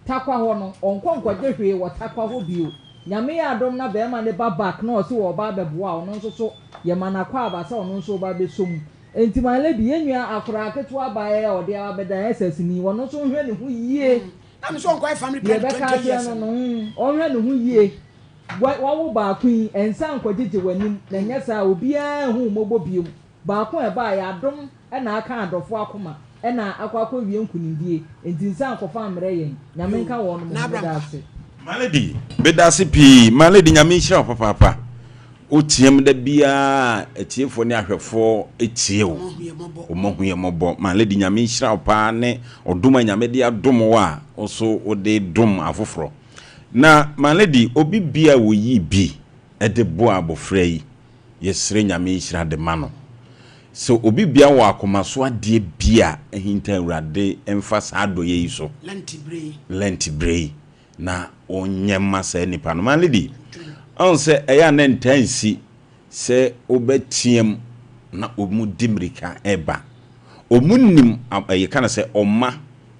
Tarkwa hɔ no ɔnkɔ nkɔgye hwee wɔ Tarkwa hɔ bio. Nyame yɛ adom na barima no ba back na ɔse ɔɔba abɛboa a ɔno nso so yɛma no akwaaba sɛ ɔno nso ɔba abɛsɔ mu. Enti my lady yɛn nua akoraa ketewa baeɛ a ɔde aba abɛdan SS ni ɔno nso nhwɛ ne ho yie. Na me nso ɔnkɔyɛ family Deɛ planning ɛbɛka 20 akyerɛ years no no. no ɔnhwɛ ne ho yie. Wa wawo baako yi ɛnsa nkɔgyegye w'anim na ɛnyɛ saa a obiara nhu wo mmɔbɔ biom. Baako a ɛbaeɛ, adom na aka adɔfoɔ akoma na akɔ akɔwie nkunimdie, enti nsa nkɔfa mmrɛ yɛn. Nyame Yoo, nka wɔnom na ho, abra meda mpa. ase. My lady, medase pii. My lady, Nyame nhyira wo papaapa. Wo team da biara atiefoɔ ne ahwɛfoɔ tie wo. Wɔn ahu yɛn mmɔbɔ. My lady, Nyame nhyira wo paa ne ɔdom a Nyame de adom wo a wo so wode dom afoforɔ. Na my lady, obi bia a wɔyi bi de boa abɔfra yi, yɛsrɛ Nyame nhyira de ma no. Sɛ obi bia wɔ akoma so adeɛ bi a ahinta Awurade mfa saa adɔeɛ yi so Lent berɛ yi na ɔnyɛ mma saa nipa no. My lady, ɔhu sɛ ɛyɛ a na ntaa nsi sɛ wobɛteam na wɔn di mmirika ɛba. Wɔn nim, yɛka no sɛ ɔma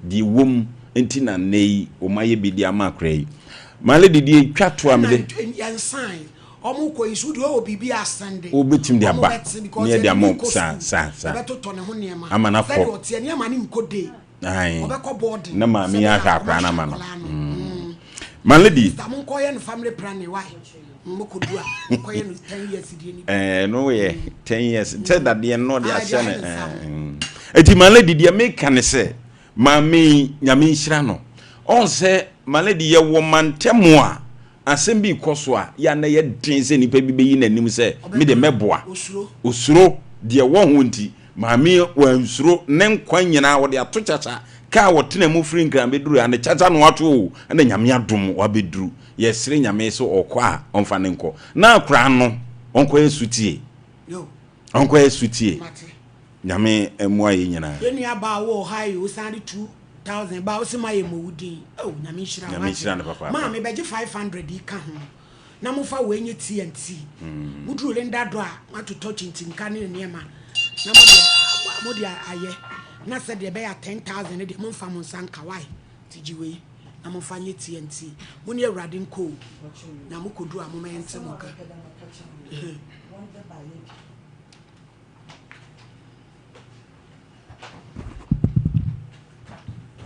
deɛ ɛwɔ mu nti na nnɛ yi wɔn ayɛ bi de ama akora yi. My lady, deɛ ɛtwa to a mede. Ɛna yɛnsan wɔn kɔ yi so deɛ ɔwɔ biribi asɛnde. Wobɛtumi de aba Wɔn bɛte because ne yɛde yɛde ama ne wɔn nkɔ saa sukuu. saa saa. Yɛbɛtotɔ ne ho nneɛma. Ama no akɔ. Sɛdeɛ ɔteɛ nneɛma ne nkɔ day. Ae. Ɔbɛkɔ boarding. Na maame yi Sɛdeɛ ahwɛ akora no wɔahwɛ ama no. akwadaa no. Mm. My lady. Sister monkɔyɛ no family planning why? Mokɔdu a monkɔyɛ no 10 years deɛ ni. Ɛɛ no yɛ 10 years. Sɛ dadeɛ no ɔde Ah, ahyɛ deɛ no. ayɛ ne nsa ho. ɛɛ, Eti my lady deɛ meka ne sɛ maame yi Nyame nhyira no. Ɔn sɛ my lady yɛwɔ mantam a asɛm bi rekɔ so a yɛ a na ɛyɛ den sɛ nipa bi bɛyi n'anim sɛ me deɛ mɛboa. Osuro deɛ ɛwɔ ho nti maame yi wansuro ne nkwa nyinaa ɔde ato kyakya. Kaa a ɔtena mu firi Nkran bɛduru ha no kyakya na wato o ɛna Nyame adom wabɛduru. Yɛsrɛ Nyame sɛ ɔkɔ a ɔmfa no nkɔ. Na akwadaa no ɔnkɔyɛ sotie. Ɔnkɔyɛ sotie. Nyame mmoa yɛn nyinaa. Yɛn nua baa wɔ Ohio osan de 2000 baa ose ma yɛ mmɔ wo din oh Nyame nhyira wo Nyame nhyira no papaapa. Maa me bɛgye 500 yi ka ho na mo fa wei nyɛ tea and tea mo duru Linda dɔ a mo atotɔ kyinkyinka ne nneɛma na mo de mo de ayɛ na sɛ deɛ ɛbɛyɛ a 10000 no deɛ mo nfa mo nsa nka why ti gye wei na mo nfa nyɛ tea and tea mo ne Awurade nkɔ o na mo kɔduru a mo ma yɛnte mo nka.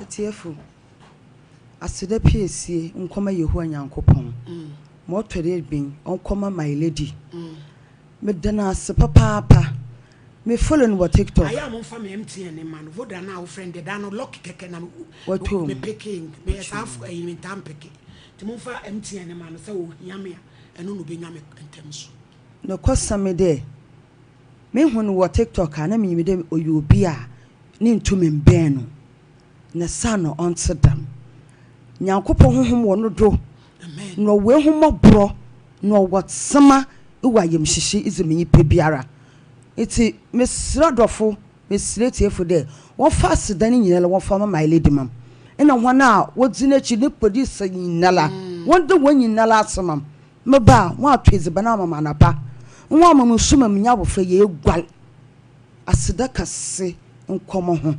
Atiefo, aseda piesie nkɔma Yehowa Nyankopɔn. Ma ɔtɔ do ebien, ɔnkɔma my lady. Meda no ase papaapa. Me follow no wɔ TikTok. Ayɛ a momfa me MTN no mma no. Voda no a wofrɛ no deɛ da no lucky kɛkɛ na Watɔ me mu. peke. Meyɛ saa ɛyi mentaa mpeke. Nti momfa MTN no mma no sɛ ohia me a ɛno na obenya me ntɛm so. Nokwasɛm nye dɛ, mehu no wɔ TikTok a, na minyim dɛ ɔyɛ obi a ne nntum mmbɛn no, na saana ɔnntse dɛm. Nyankopɔn honhom wɔ no do, na ɔwɔ ehumbɔborɔ, na ɔwɔ tsema wɔ ayamuhyehye dze ma nyimpa biara. Ntsi meserɛ adɔfo, meserɛ etsiefo dɛ wɔmfa aseda no nyinara wɔmfa mma My Lady Mam na hɔn a wodzi n'ekyir, ne producer nyinara, wɔnda hɔn nyinara ase ma me. Meba a, wɔato edziban ama me anapa, wɔama me nsu ma menye abofra yi eguar. Aseda kɛse nkɔ mo ho.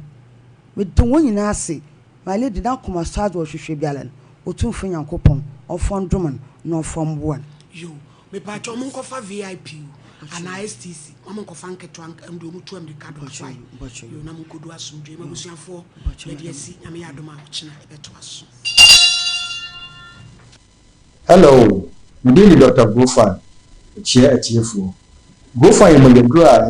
Meda hɔn nyina ase. My lady n'akoma so adze a ɔhwehwɛ biara no, Otumfo Nyankopɔn ɔmfa ndom no na ɔmfa mboa no. Yoo mepakyɛw mo nkɔfa VIP o anaa STC ma mo nkɔfa nketewa nka ɛnde ɔmo tu amirika dodo wai yoo na mo nkɔdu asomdwoe mu abusuafoɔ yɛde asi Nyame yɛ adom a ɔkyena yɛbɛtoa so. Hello, me din de Dɔkta Grofan, mekyia atiefoɔ. Grofan yɛ mogyaduro a.